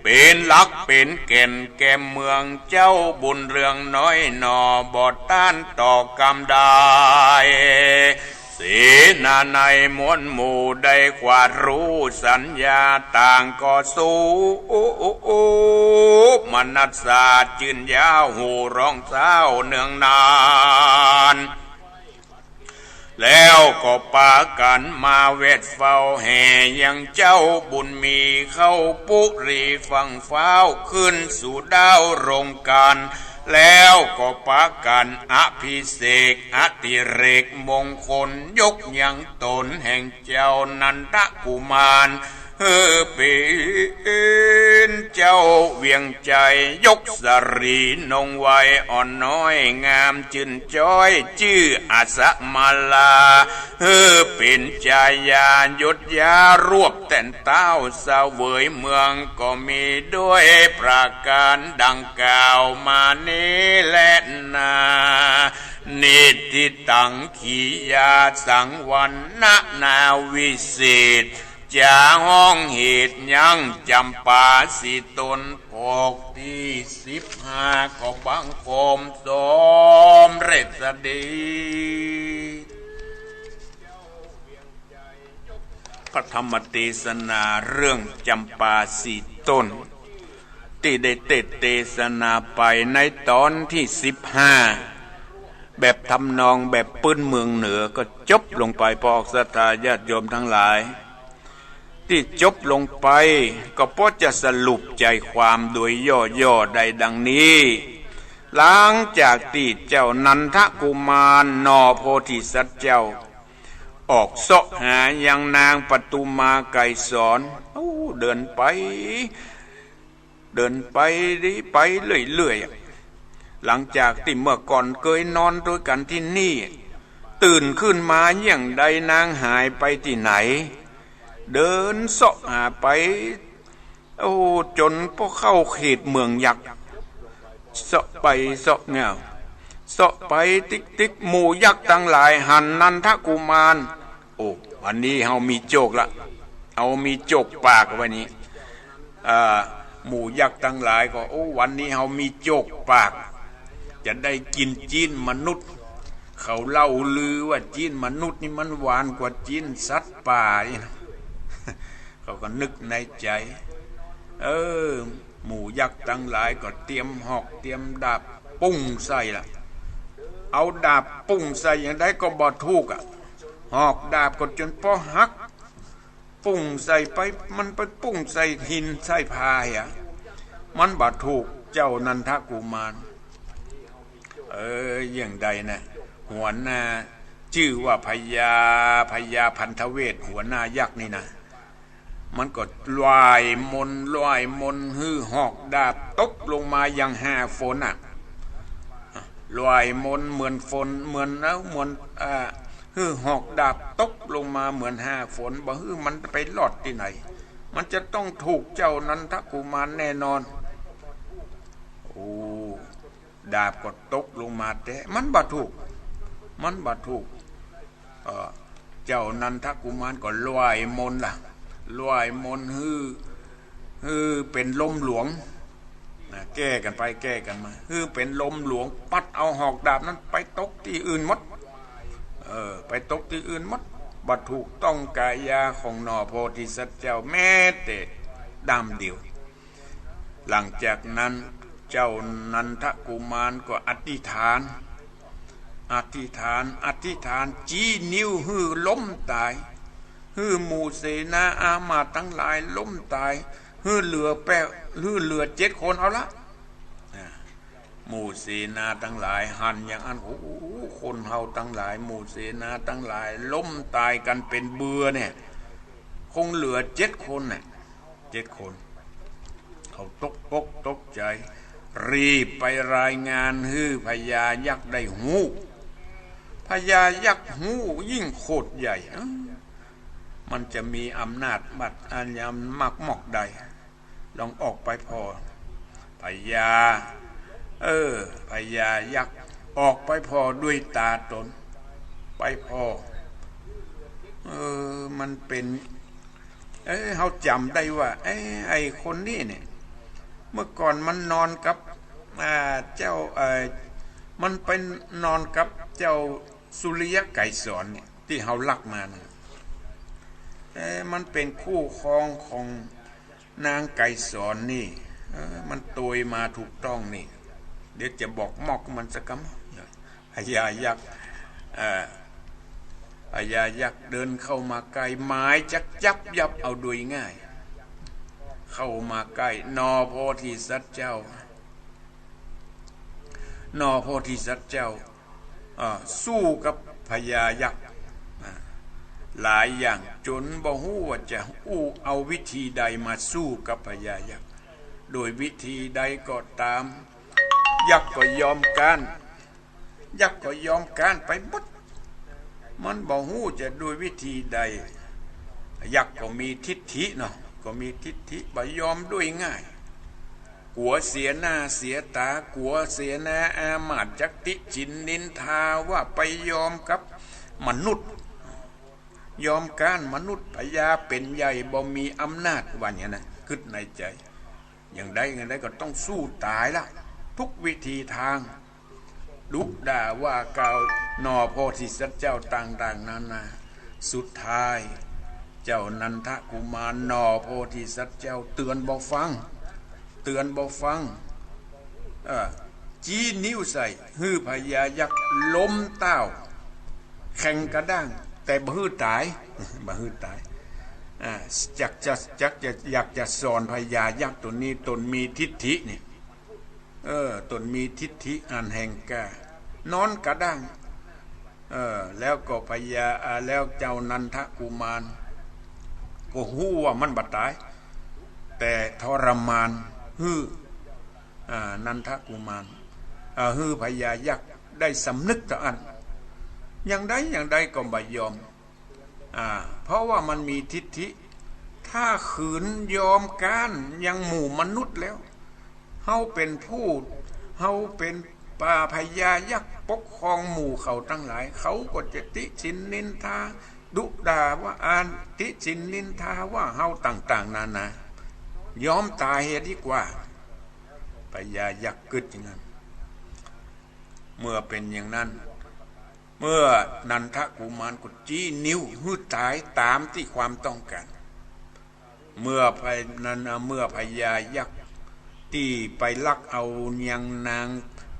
เป๋นหลักเป๋นแก่นแก่เมือง เจ้าบุญเรืองน้อยหน่อ บ่ต้านต่อกำได้ เสนานัยมวลหมู่ ได้ขวาดฮู้สัญญา ต่างก็สมนัสสา จื้นยาวฮู้ร้องเศร้าเนืองนาน แล้วก็ปากั๋นมาแวดเฝ้าแห่ยังเจ้าบุญมี เข้าปุรีฝั่งฟ้าว ขึ้นสู่ดาวโรงก๋าน แล้วก็ปากั๋นอภิเษกอดิเรกมงคล ยกยังต๋นแห่งเจ้านันทกุมาร หื้อเป๋นเจ้าเวียงไจยกสะหรีนงไวอ่อนน้อยงามจื้นจ๊อย จื้ออสมาลา หื้อเป๋นจายายศยารวบแต้นเต๊า เสวยเมืองก็มีด้วยประก๋านดังกล่าวมานี้แลนา นิทธิตัง ขียาสัง วรรณนาวิเศษ จาฮ้องเหตุยังจำปาสี่ต้น ปกตี้สิบห้า ก็บังคมสมเร็จสดี พระธรรมเตสนาเรื่องจำปาสี่ต้น ตี้ได้เตสน์เตสนาไปในต๋อนตี้สิบห้า แบบทำนองแบบปื้นเมืองเหนือก็จบลงไป ปอศรัทธาญาติโยมตังหลาย ตี้จบลงไปก็ปอจะสรุปใจ๋ความโดยย่อๆ ได้ดังนี้ หลังจากตี้เจ้านันทกุมารหน่อโพธิสัตว์เจ้า ออกเซาะหายังนางปทุมมาไกรสร โอ้ เดินไป เดินไป ไปเรื่อยๆ หลังจากตี้เมื่อก่อนเกยนอนตวยกั๋นตี้นี่ ตื่นขึ้นมาเยียะใดนางหายไปตี้ไหน เดินเซาะหาไป โอ้ จ๋นปอเข้าเขตเมืองยักษ์ เซาะไปเซาะมา เซาะไปติ๊กๆ หมู่ยักษ์ตังหลายหันนันทกุมาร โอ้ วันนี้เฮามีโจคละ เฮามีโจคปากวันนี้ อ่า หมู่ยักษ์ตังหลายก็ โอ้ วันนี้เฮามีโจคปาก จะได้กิ๋นจี๊นมนุษย์ เขาเล่าลือว่าจี๊นมนุษย์นี่มันหวานกว่าจี๊นสัตว์ป่านี่นะ เขาก็นึกในใจ๋ เออ หมู่ยักษ์ตังหลายก็เตรียมหอกเตรียมดาบปุ้งใส่ละ เอาดาบปุ้งใส่อย่างใดก็บ่ถูกอะ หอกดาบก็จ๋นปอหัก ปุ้งใส่ไป มันไปปุ้งใส่หินใส่ผาเหีย มันบ่ถูกเจ้านันทกุมาร เออ อย่างใดนะ หัวหน้าจื้อว่าพญา พญาพันธเวช หัวหน้ายักษ์นี่นะ มันก็ล่ายมนต์ ล่ายมนต์ หื้อหอกดาบตกลงมาอย่างห้าฝนน่ะ ล่ายมนต์เหมือนฝน เหมือน เอ้า เหมือน อ่า หื้อหอกดาบตกลงมาเหมือนห้าฝน บ่หื้อมันไปรอดตี้ไหน มันจะต้องถูกเจ้านันทกุมารแน่นอน โอ้ ดาบก็ตกลงมาแต๊ มันบ่ถูก มันบ่ถูก เอ่อ เจ้านันทกุมารก็ล่ายมนต์ละ ล่ายมนต์หื้อ หื้อเป๋นลมหลวง นะ แก้กั๋นไปแก้กั๋นมา หื้อเป๋นลมหลวง ปัดเอาหอกดาบนั้นไปตกตี้อื่นหมด เออ ไปตกตี้อื่นหมด บ่ถูกต้องกายาของหน่อโพธิสัตว์เจ้าแม้แต่ด้ามเดียว หลังจากนั้นเจ้านันทกุมารก็อธิษฐาน อธิษฐาน อธิษฐาน จี๊นิ้วหื้อล้มต๋าย หื้อหมู่เสนาอามาตย์ตังหลายล้มต๋าย หื้อเหลือแป๊ หื้อเหลือเจ็ดคนเอาละ อ่า หมู่เสนาตังหลายหันอย่างอั้น โอ้โห คนเฮาตังหลาย หมู่เสนาตังหลายล้มต๋ายกั๋นเป๋นเบื่อเนี่ย คงเหลือเจ็ดคนน่ะ เจ็ดคน เขาตกอกตกใจ๋ รีบไปรายงานหื้อพญายักษ์ได้ฮู้ พญายักษ์ฮู้ยิ่งโขดใหญ่ เอ้อ มันจะมีอำนาจบัดอันยำมากมอกใด ลองออกไปผ่อ พญา เออ พญายักษ์ออกไปผ่อด้วยต๋าต๋น ไปผ่อ เออ มันเป๋น เอ้ย เฮาจ๋ำได้ว่า เอ้ย ไอ้คนนี้เนี่ย เมื่อก่อนมันนอนกับ อ่า เจ้า เอ่อ มันไปนอนกับเจ้าสุริยะไกรสรเนี่ย ตี้เฮาลักมาน่ะ เอ้ย มันเป๋นคู่ครองของนางไกรสรนี่ เออ มันตวยมาถูกต้องนี่ เดี๋ยวจะบอกมอกมันสักกำ พญายักษ์ เอ่อ พญายักษ์เดินเข้ามาใก้ หมายจักยับยับเอาโดยง่าย เข้ามาใก้ หน่อโพธิสัตว์เจ้า หน่อโพธิสัตว์เจ้า เอ่อ สู้กับพญายักษ์ อ่า หลายอย่างจ๋นบ่ฮู้ว่าจะอู้เอาวิธีใดมาสู้กับพญายักษ์ โดยวิธีใดก็ต๋าม ยักษ์ก็ยอมก๊าน ยักษ์ก็ยอมก๊านไปหมด มันบ่ฮู้จะด้วยวิธีใด ยักษ์ก็มีทิฐิเนาะ ก็มีทิฐิ บ่ยอมด้วยง่าย กั๋วเสียหน้าเสียต๋า กั๋วเสนาอามาตย์จักติฉินนินทาว่าไปยอมกับมนุษย์ ยอมก๊านมนุษย์ พญาเป๋นใหญ่บ่มีอำนาจ ว่าอย่างนั้นนะ กึ๊ดในใจ๋ อย่างใดอย่างใดก็ต้องสู้ต๋ายละ ทุกวิธีตาง ดุด่าว่ากล่าวหน่อโพธิสัตว์เจ้าต่างๆ นานา สุดท้าย เจ้านันทกุมารหน่อโพธิสัตว์เจ้าเตือนบ่ฟัง เตือนบ่ฟัง เออ จี๊นิ้วใส่ หื้อพญายักษ์ล้มเต๊า แข็งกระด้าง แต่บ่หื้อต๋าย บ่หื้อต๋าย อ่า อยากจะ อยากจะ อยากจะสอนพญายักษ์ตนนี้ ตนมีทิฐินี่ เออ ตนมีทิฐิอันแหงกล้า นอนกระด้าง เออ แล้วก็พญา อ่า แล้วเจ้านันทกุมาร ก็ฮู้ว่ามันบ่ต๋าย แต่ทรมาน หื้อ อ่า นันทกุมาร อ่า หื้อพญายักษ์ได้สำนึกเต้าอั้น อย่างใดอย่างใดก็บ่ยอม อ่า เพราะว่ามันมีทิฐิ ถ้าขืนยอมก๊านยังหมู่มนุษย์แล้ว เฮาเป๋นผู้ เฮาเป๋นป่าพญายักษ์ปกครองหมู่เขาตังหลาย เขาก็จะติฉินนินทา ดุด่าว่าอั้น ติฉินนินทาว่าเฮาต่างๆ นานา ยอมต๋ายเหียดีกว่า พญายักษ์กึ๊ดอย่างนั้น เมื่อเป๋นอย่างนั้น เมื่อนันทกุมารก็จี๊นิ้วหื้อต๋ายต๋ามตี้ความต้องก๋าน เมื่อพญา นั้น เมื่อพญายักษ์ตี้ไปลักเอายังนาง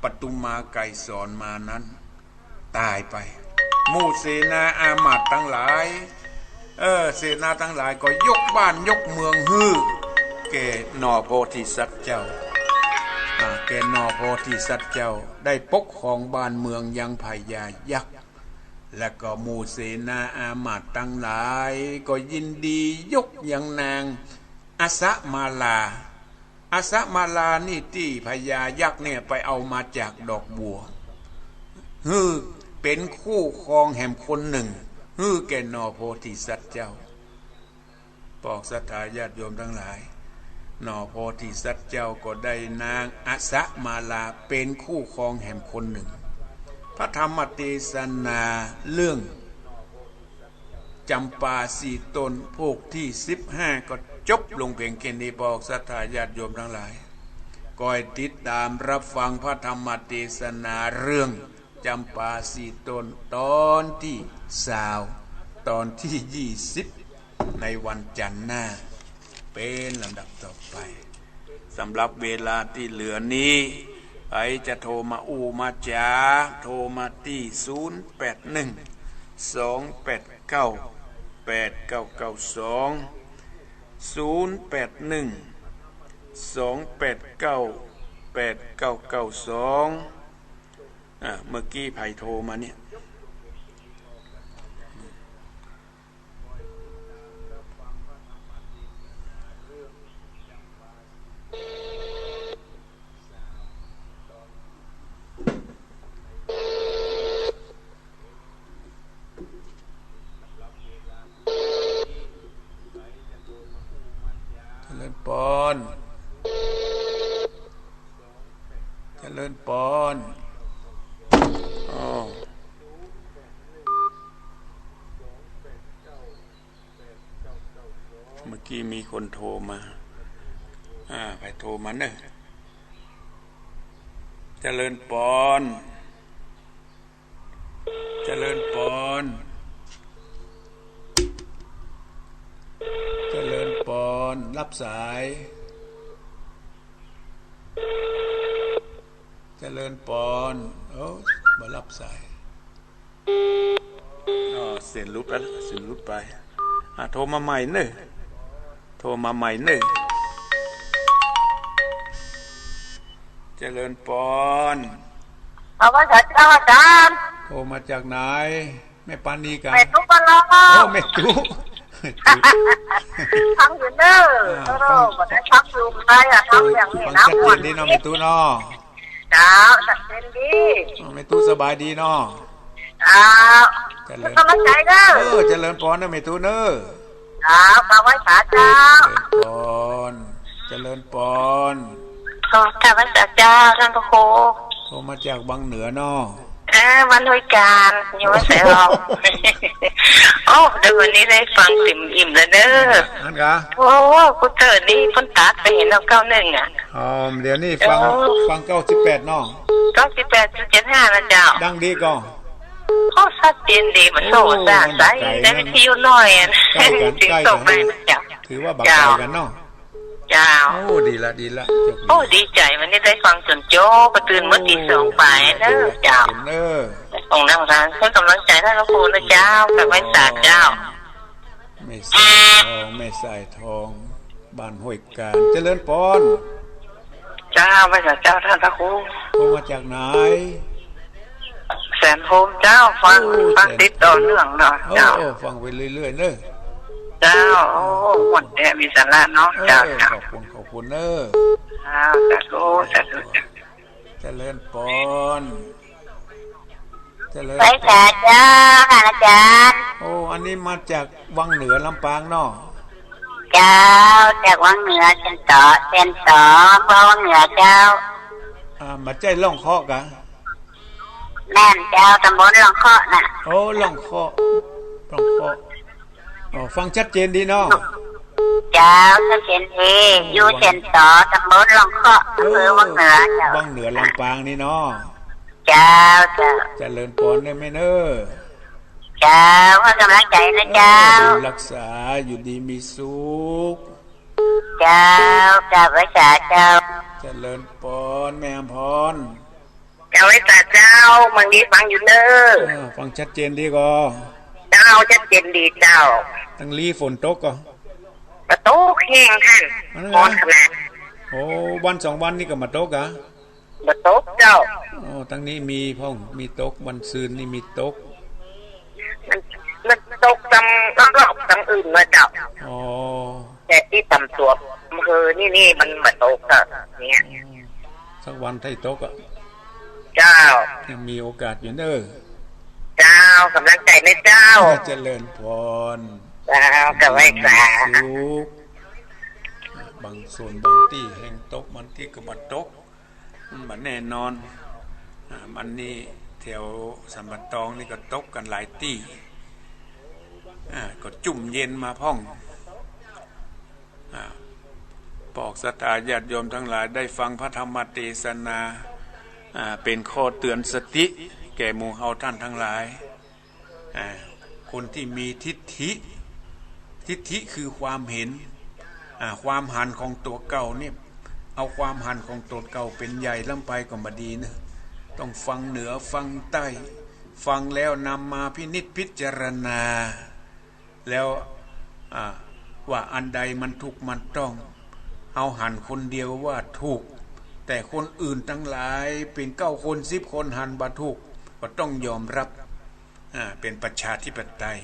ปทุมาไกรสรมานั้น ต๋ายไป หมู่เสนาอามาตย์ตังหลาย เออ เสนาตังหลายก็ยกบ้านยกเมืองหื้อแก่หน่อโพธิสัตว์เจ้า อ่า แก่หน่อโพธิสัตว์เจ้า ได้ปกครองบ้านเมืองยังพญายักษ์ และก็หมู่เสนาอามาตย์ตังหลายก็ยินดียกยังนางอสมาลา อสมาลานี่ตี้พญายักษ์เนี่ยไปเอามาจากดอกบัว หื้อเป๋นคู่ครองแหมคนนึ่ง หื้อแก่หน่อโพธิสัตว์เจ้า ปอกศรัทธาญาติโยมตังหลาย หน่อโพธิสัตว์เจ้าก็ได้นางอสมาลาเป๋นคู่ครองแหมคนนึ่ง พระธรรมเตสนาเรื่อง จ๋ำปาสี่ต้น ผูกตี้สิบห้าก็จบลงเพียงแค่นี้ ปอกศรัทธาญาติโยมตังหลาย ก็ให้ติดต๋ามฮับฟังพระธรรมเตสนาเรื่องจ๋ำปาสี่ต้น ต๋อนตี้ซาว ต๋อนตี้ยี่สิบ ในวันจันทร์หน้า เป๋นลำดับต่อไป สำหรับเวลาตี้เหลือนี้ ใผจะโทรมาอู้มาจ๋า โทรมาตี้ ศูนย์แปดหนึ่ง สองแปดเก้า แปดเก้าเก้าสอง ศูนย์แปดหนึ่ง สองแปดเก้า แปดเก้าเก้าสอง อ่า เมื่อกี้ใผโทรมาเนี่ย เจริญปอน เจริญปอน อ้อ เมื่อกี้มีคนโทรมา อ่า ใผโทรมาเน่อ เจริญปอน เจริญปอน เจริญปอน ฮับสาย เจริญปอน โอ้ บ่ฮับสาย อ๋อ เสียงหลุดไป เสียงหลุดไป อ่ะ โทรมาใหม่เน่อ โทรมาใหม่เน่อ เจริญปอน เอาว่าเจ้าอาจ๋ารย์ โทรมาจากไหน แม่ปานีกั๋น แม่ตุ๊กก็รอ โอ้ แม่ตุ๊ ฟังอยู่เน่อ อ่า โอ้ ฟัง บ่ได้ฟังอยู่ไกลอะ ฟังอย่างนี้นะ ฟังชัดเจนดีเนาะ แม่ตุ๊เนาะ เจ้า ชัดเจนดี อ๋อ แม่ตุ๊สบายดีเนาะ เจ้า เจริญ กำลังใจ๋เน่อ เออ เจริญปอนเน่อ แม่ตุ๊เน่อ เจ้า กราบไหว้สาเจ้า เจริญปอน เจริญปอน ขอกราบไหว้สาเจ้า ท่านพระครู โทรมาจากวังเหนือเนาะ เออ บ้านห้วยกาญ อยู่วัดสายทอง โอ้ เดี๋ยววันนี้ได้ฟังเต็มอิ่มแล้วเน่อ อั้นกา โอ้ กูเต๋อนี่เปิ้นตัดไปหั้นเนาะ เก้าหนึ่งอะ อ๋อ เดี๋ยวนี้ฟัง เออ ฟังเก้าสิบแปดเนาะ เก้าสิบแปดจุดเจ็ดห้า นะเจ้า ดังดีก่อ โอ้ ชัดเจนดี มันโซ่ โอ้ ซ่า มัน ใส ไก๋ ในวิทยุน้อยอะ ใก้กั๋น เสียง ใก้กั๋น ตกไปนะเจ้า ถือว่าบ่ไก๋กั๋นเนาะ เจ้า โอ้ ดีละ ดีละ โชคดี โอ้ ดีใจ๋ วันนี้ได้ฟังจ๋นโจ๊ะ ก็ตื่นเมื่อตีสองป๋ายเน่อ เจ้า เน่อ ส่งน้ำตาล ให้กำลังใจ๋ท่านพระครูนะเจ้า กราบไหว้สาเจ้า แม่สายทอง แม่สายทอง บ้านห้วยกาญ เจริญปอน เจ้า ไหว้สาเจ้า ท่านพระครู โทรมาจากไหน แสนภูมิเจ้า ฟัง โอ้ ฟัง แสน ติดต่อเนื่องเนาะ โอ้ เจ้า โอ้ ฟังไปเรื่อยๆ เน่อ เจ้า โอ้ ม่วนแต๊ มีสาระเนาะ เออ เจ้า เจ้า ขอบคุณ ขอบคุณเน่อ เจ้า สาธุ สาธุ เจริญปอน เจริญ ไหว้สาเจ้า ท่านอาจ๋ารย์ โอ้ อันนี้มาจากวังเหนือลำปางเนาะ เจ้า จากวังเหนือ เซนต๋อ เซนต๋อ อำเภอวังเหนือเจ้า อ่า บ่ใจ้ล่องเคาะกา แม่นเจ้า ตำบลล่องเคาะน่ะ โอ้ ล่องเคาะ ล่องเคาะ อ๋อ ฟังชัดเจนดีเนาะ เจ้า ชัดเจนดี อยู่เซนต๋อ ตำบลล่องเคาะ อำเภอวังเหนือเจ้า วังเหนือลำปางนี่เนาะ เจ้า เจ้า เจริญปอนเน่อแม่เน่อ เจ้า ให้กำลังใจ๋นะเจ้า เออ รักษา อยู่ดีมีสุข เจ้า กราบไหว้สาเจ้า เจริญปอน แม่อำพร กราบไหว้สาเจ้า เมืองนี้ฟังอยู่เน่อ อ่า ฟังชัดเจนดีก่อ เจ้า ชัดเจนดีเจ้า ตังลี้ฝนตกก่อ บ่ตกแฮงหั้น อันนั้น ฮ้อนขนาด โอ้ วันสองวันนี่ก็บ่ตกอะ บ่ตกเจ้า อ๋อ ตังนี้มีพ่อง มีตก วันซืนนี่มีตก มัน มันตกตางรอบๆ ตางอื่นมาเจ้า อ๋อ แต่ตี้ต่ำตั๋วอำเภอนี่ นี่มันบ่ตกอะ เนี่ย อ๋อ สักวันถ้าตกอะ เจ้า ยังมีโอกาสอยู่เน้อ เจ้า ก๋ำลังใจ๋นะเจ้า เจริญพร เจ้า ก็ไหว้สา สุข บางส่วนบางตี้แฮ่งตก บางตี้ก็บ่ตก มันบ่แน่นอน อ่า มันนี่แถวสันป่าตองนี่ก็ตกกั๋นหลายตี้ อ่า ก็จุ่มเย็นมาพ่อง อ่า ปอกศรัทธาญาติโยมตังหลายได้ฟังพระธรรมเตสนา อ่า เป๋นข้อเตือนสติแก่หมู่เฮาต้านตังหลาย อ่า คนตี้มีทิฏฐิ ทิฏฐิคือความหัน อ่า ความหันของตั๋วเก่าเนี่ย เอาความหันของตั๋วเก่าเป๋นใหญ่ล้ำไปก็บ่ดีเน้อ ต้องฟังเหนือฟังใต้ ฟังแล้วนำมาพินิจพิจารณา แล้ว อ่า ว่าอันใดมันถูกมันต้อง เฮาหันคนเดียวว่าถูก แต่คนอื่นตังหลายเป๋นเก้าคนสิบคนหันบ่ถูก ก็ต้องยอมรับ อ่า เป๋นประชาธิปไตย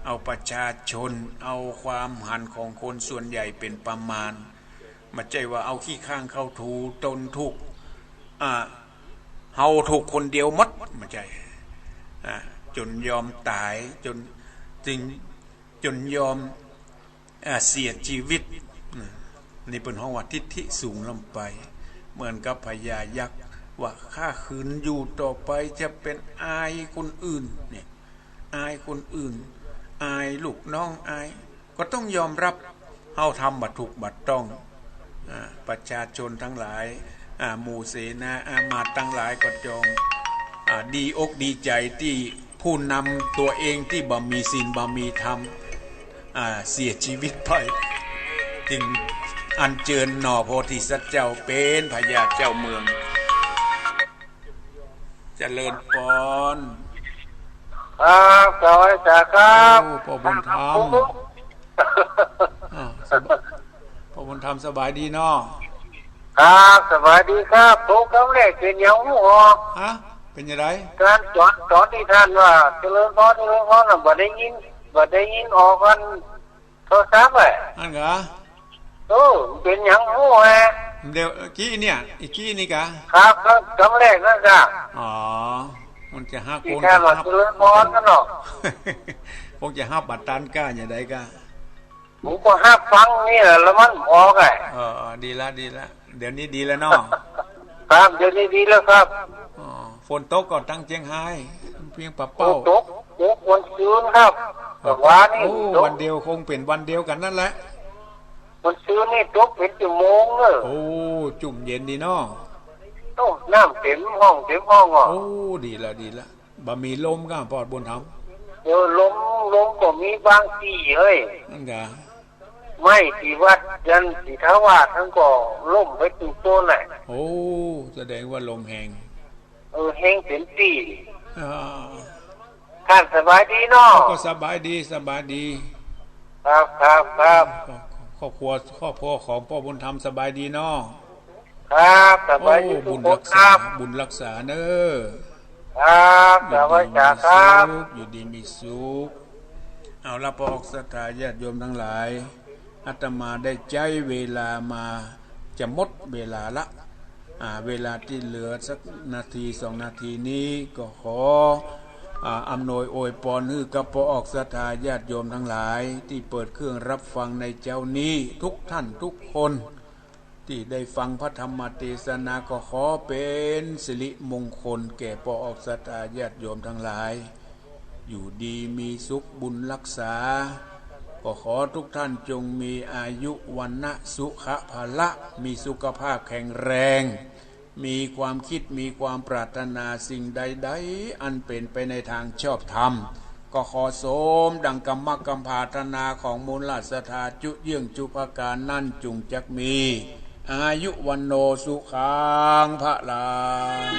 เอาประชาชน เอาความหันของคนส่วนใหญ่เป๋นประมาณ บ่ใจ้ว่าเอาขี้ข้างเข้าถูตนถูก อ่า เฮาถูกคนเดียวหมด บ่ใจ้ อ่า จ๋นยอมต๋าย จ๋น จึง จ๋นยอม อ่า เสียจีวิต อืม นี่เปิ้นฮ้องว่าทิฏฐิสูงล้ำไป เหมือนกับพญายักษ์ว่า ข้าขืนอยู่ต่อไปจะเป๋นอายคนอื่น เนี่ย อายคนอื่น อายลูกน้อง อาย ก็ต้องยอมรับ เฮาทำบ่ถูกบ่ต้อง อ่า ประชาชนตังหลาย อ่า หมู่เสนาอามาตย์ตังหลายก็จง อ่า ดีอกดีใจ๋ตี้ผู้นำตั๋วเองตี้บ่มีศีลบ่มีธรรม อ่า เสียจีวิตไป จึงอัญเจิญหน่อโพธิสัตว์เจ้าเป๋นพญาเจ้าเมือง เจริญพร ครับ สวัสดีครับ โอ้ ป้อบุญธรรม อ้าว สบาย ป้อบุญธรรมสบายดีเนาะ ครับ สบายดีครับ ผมกำลังเป๋นอย่างฮู้ออก ฮะ เป๋นอย่างไร การสอน สอนตี้ต้านว่า เจริญพร เจริญพรน่ะ บ่ได้ยิน บ่ได้ยินออกกัน โทรศัพท์อะ อั้นกา โอ้ เป๋นหยังฮู้ฮะ เดี๋ยวกี้เนี่ย อีกกี้นี่กา ครับ ครับ กำแรกนั่นกา อ๋อ มันจะฮับ ตี้ คน ต้านว่า ฮับ เจริญพรนั่นเนาะ คงจะฮับบ่ตันกา อย่างใดกา ผมก็ฮับฟังนี่แหละ แล้วมันออกอะ เออ เออ ดีละ ดีละ เดี๋ยวนี้ดีแล้วเนาะ ครับ เดี๋ยวนี้ดีแล้วครับ อ๋อ ฝนตกก็ตังเจียงฮาย เปียงปะเป้า โอ้ ตก ตกวันซืนครับ เออ แต่ว่านี่ โอ้ ตก วันเดียว คงเป๋นวันเดียวกั๋นนั่นแหละ วันซืนนี่ตกเป๋นชั่วโมงเน้อ โอ้ จุ่มเย็นดีเนาะ โอ้ น้ำเต็มห้อง เต็มห้องอ่ะ โอ้ ดีละ ดีละ บ่มีลมกา ป้อบุญธรรม เออ ลม ลมก็มีบางตี้เฮ้ย อั้นกา ไม้ตี้วัดยันสีทาวาสมันก็ล้มไปตึงโต้นแหละ โอ้ แสดงว่าลมแฮง เออ แฮงเต็มตี้ อ่า ต้านสบายดีเนาะ ก็สบายดี สบายดี ครับ ครับ ครับ ครอบครัว ครอบครัวของป้อบุญธรรมสบายดีเนาะ ครับ สบายดี โอ้ ทุกคน บุญรักษา ครับ บุญรักษาเน้อ ครับ สวัสดีครับ อยู่ดีมีสุข อยู่ดีมีสุข เอาละ ปอกศรัทธาญาติโยมตังหลาย อาตมาได้ใจ๊เวลามา จะหมดเวลาละ อ่า เวลาตี้เหลือสักนาทีสองนาทีนี้ ก็ขอ อ่า อำนวยอวยพรหื้อกับปอกศรัทธาญาติโยมตังหลาย ตี้เปิดเครื่องฮับฟังในเจ๊านี้ ทุกท่านทุกคน ตี้ได้ฟังพระธรรมเตสนา ก็ขอเป๋นสิริมงคลแก่ปอกศรัทธาญาติโยมตังหลาย อยู่ดีมีสุข บุญรักษา ก็ขอทุกท่านจงมีอายุ วรรณะ สุขะ พละ มีสุขภาพแข็งแรง มีความคิด มีความปรารถนาสิ่งใดๆ อันเป๋นไปในตางชอบธรรม ก็ขอสมดังกำมะกำผาถนาของมูลราชศรัทธาจุเยื่องจุประก๋านนั้น จุ่งจักมี อายุ วัณโณ สุขัง พลัง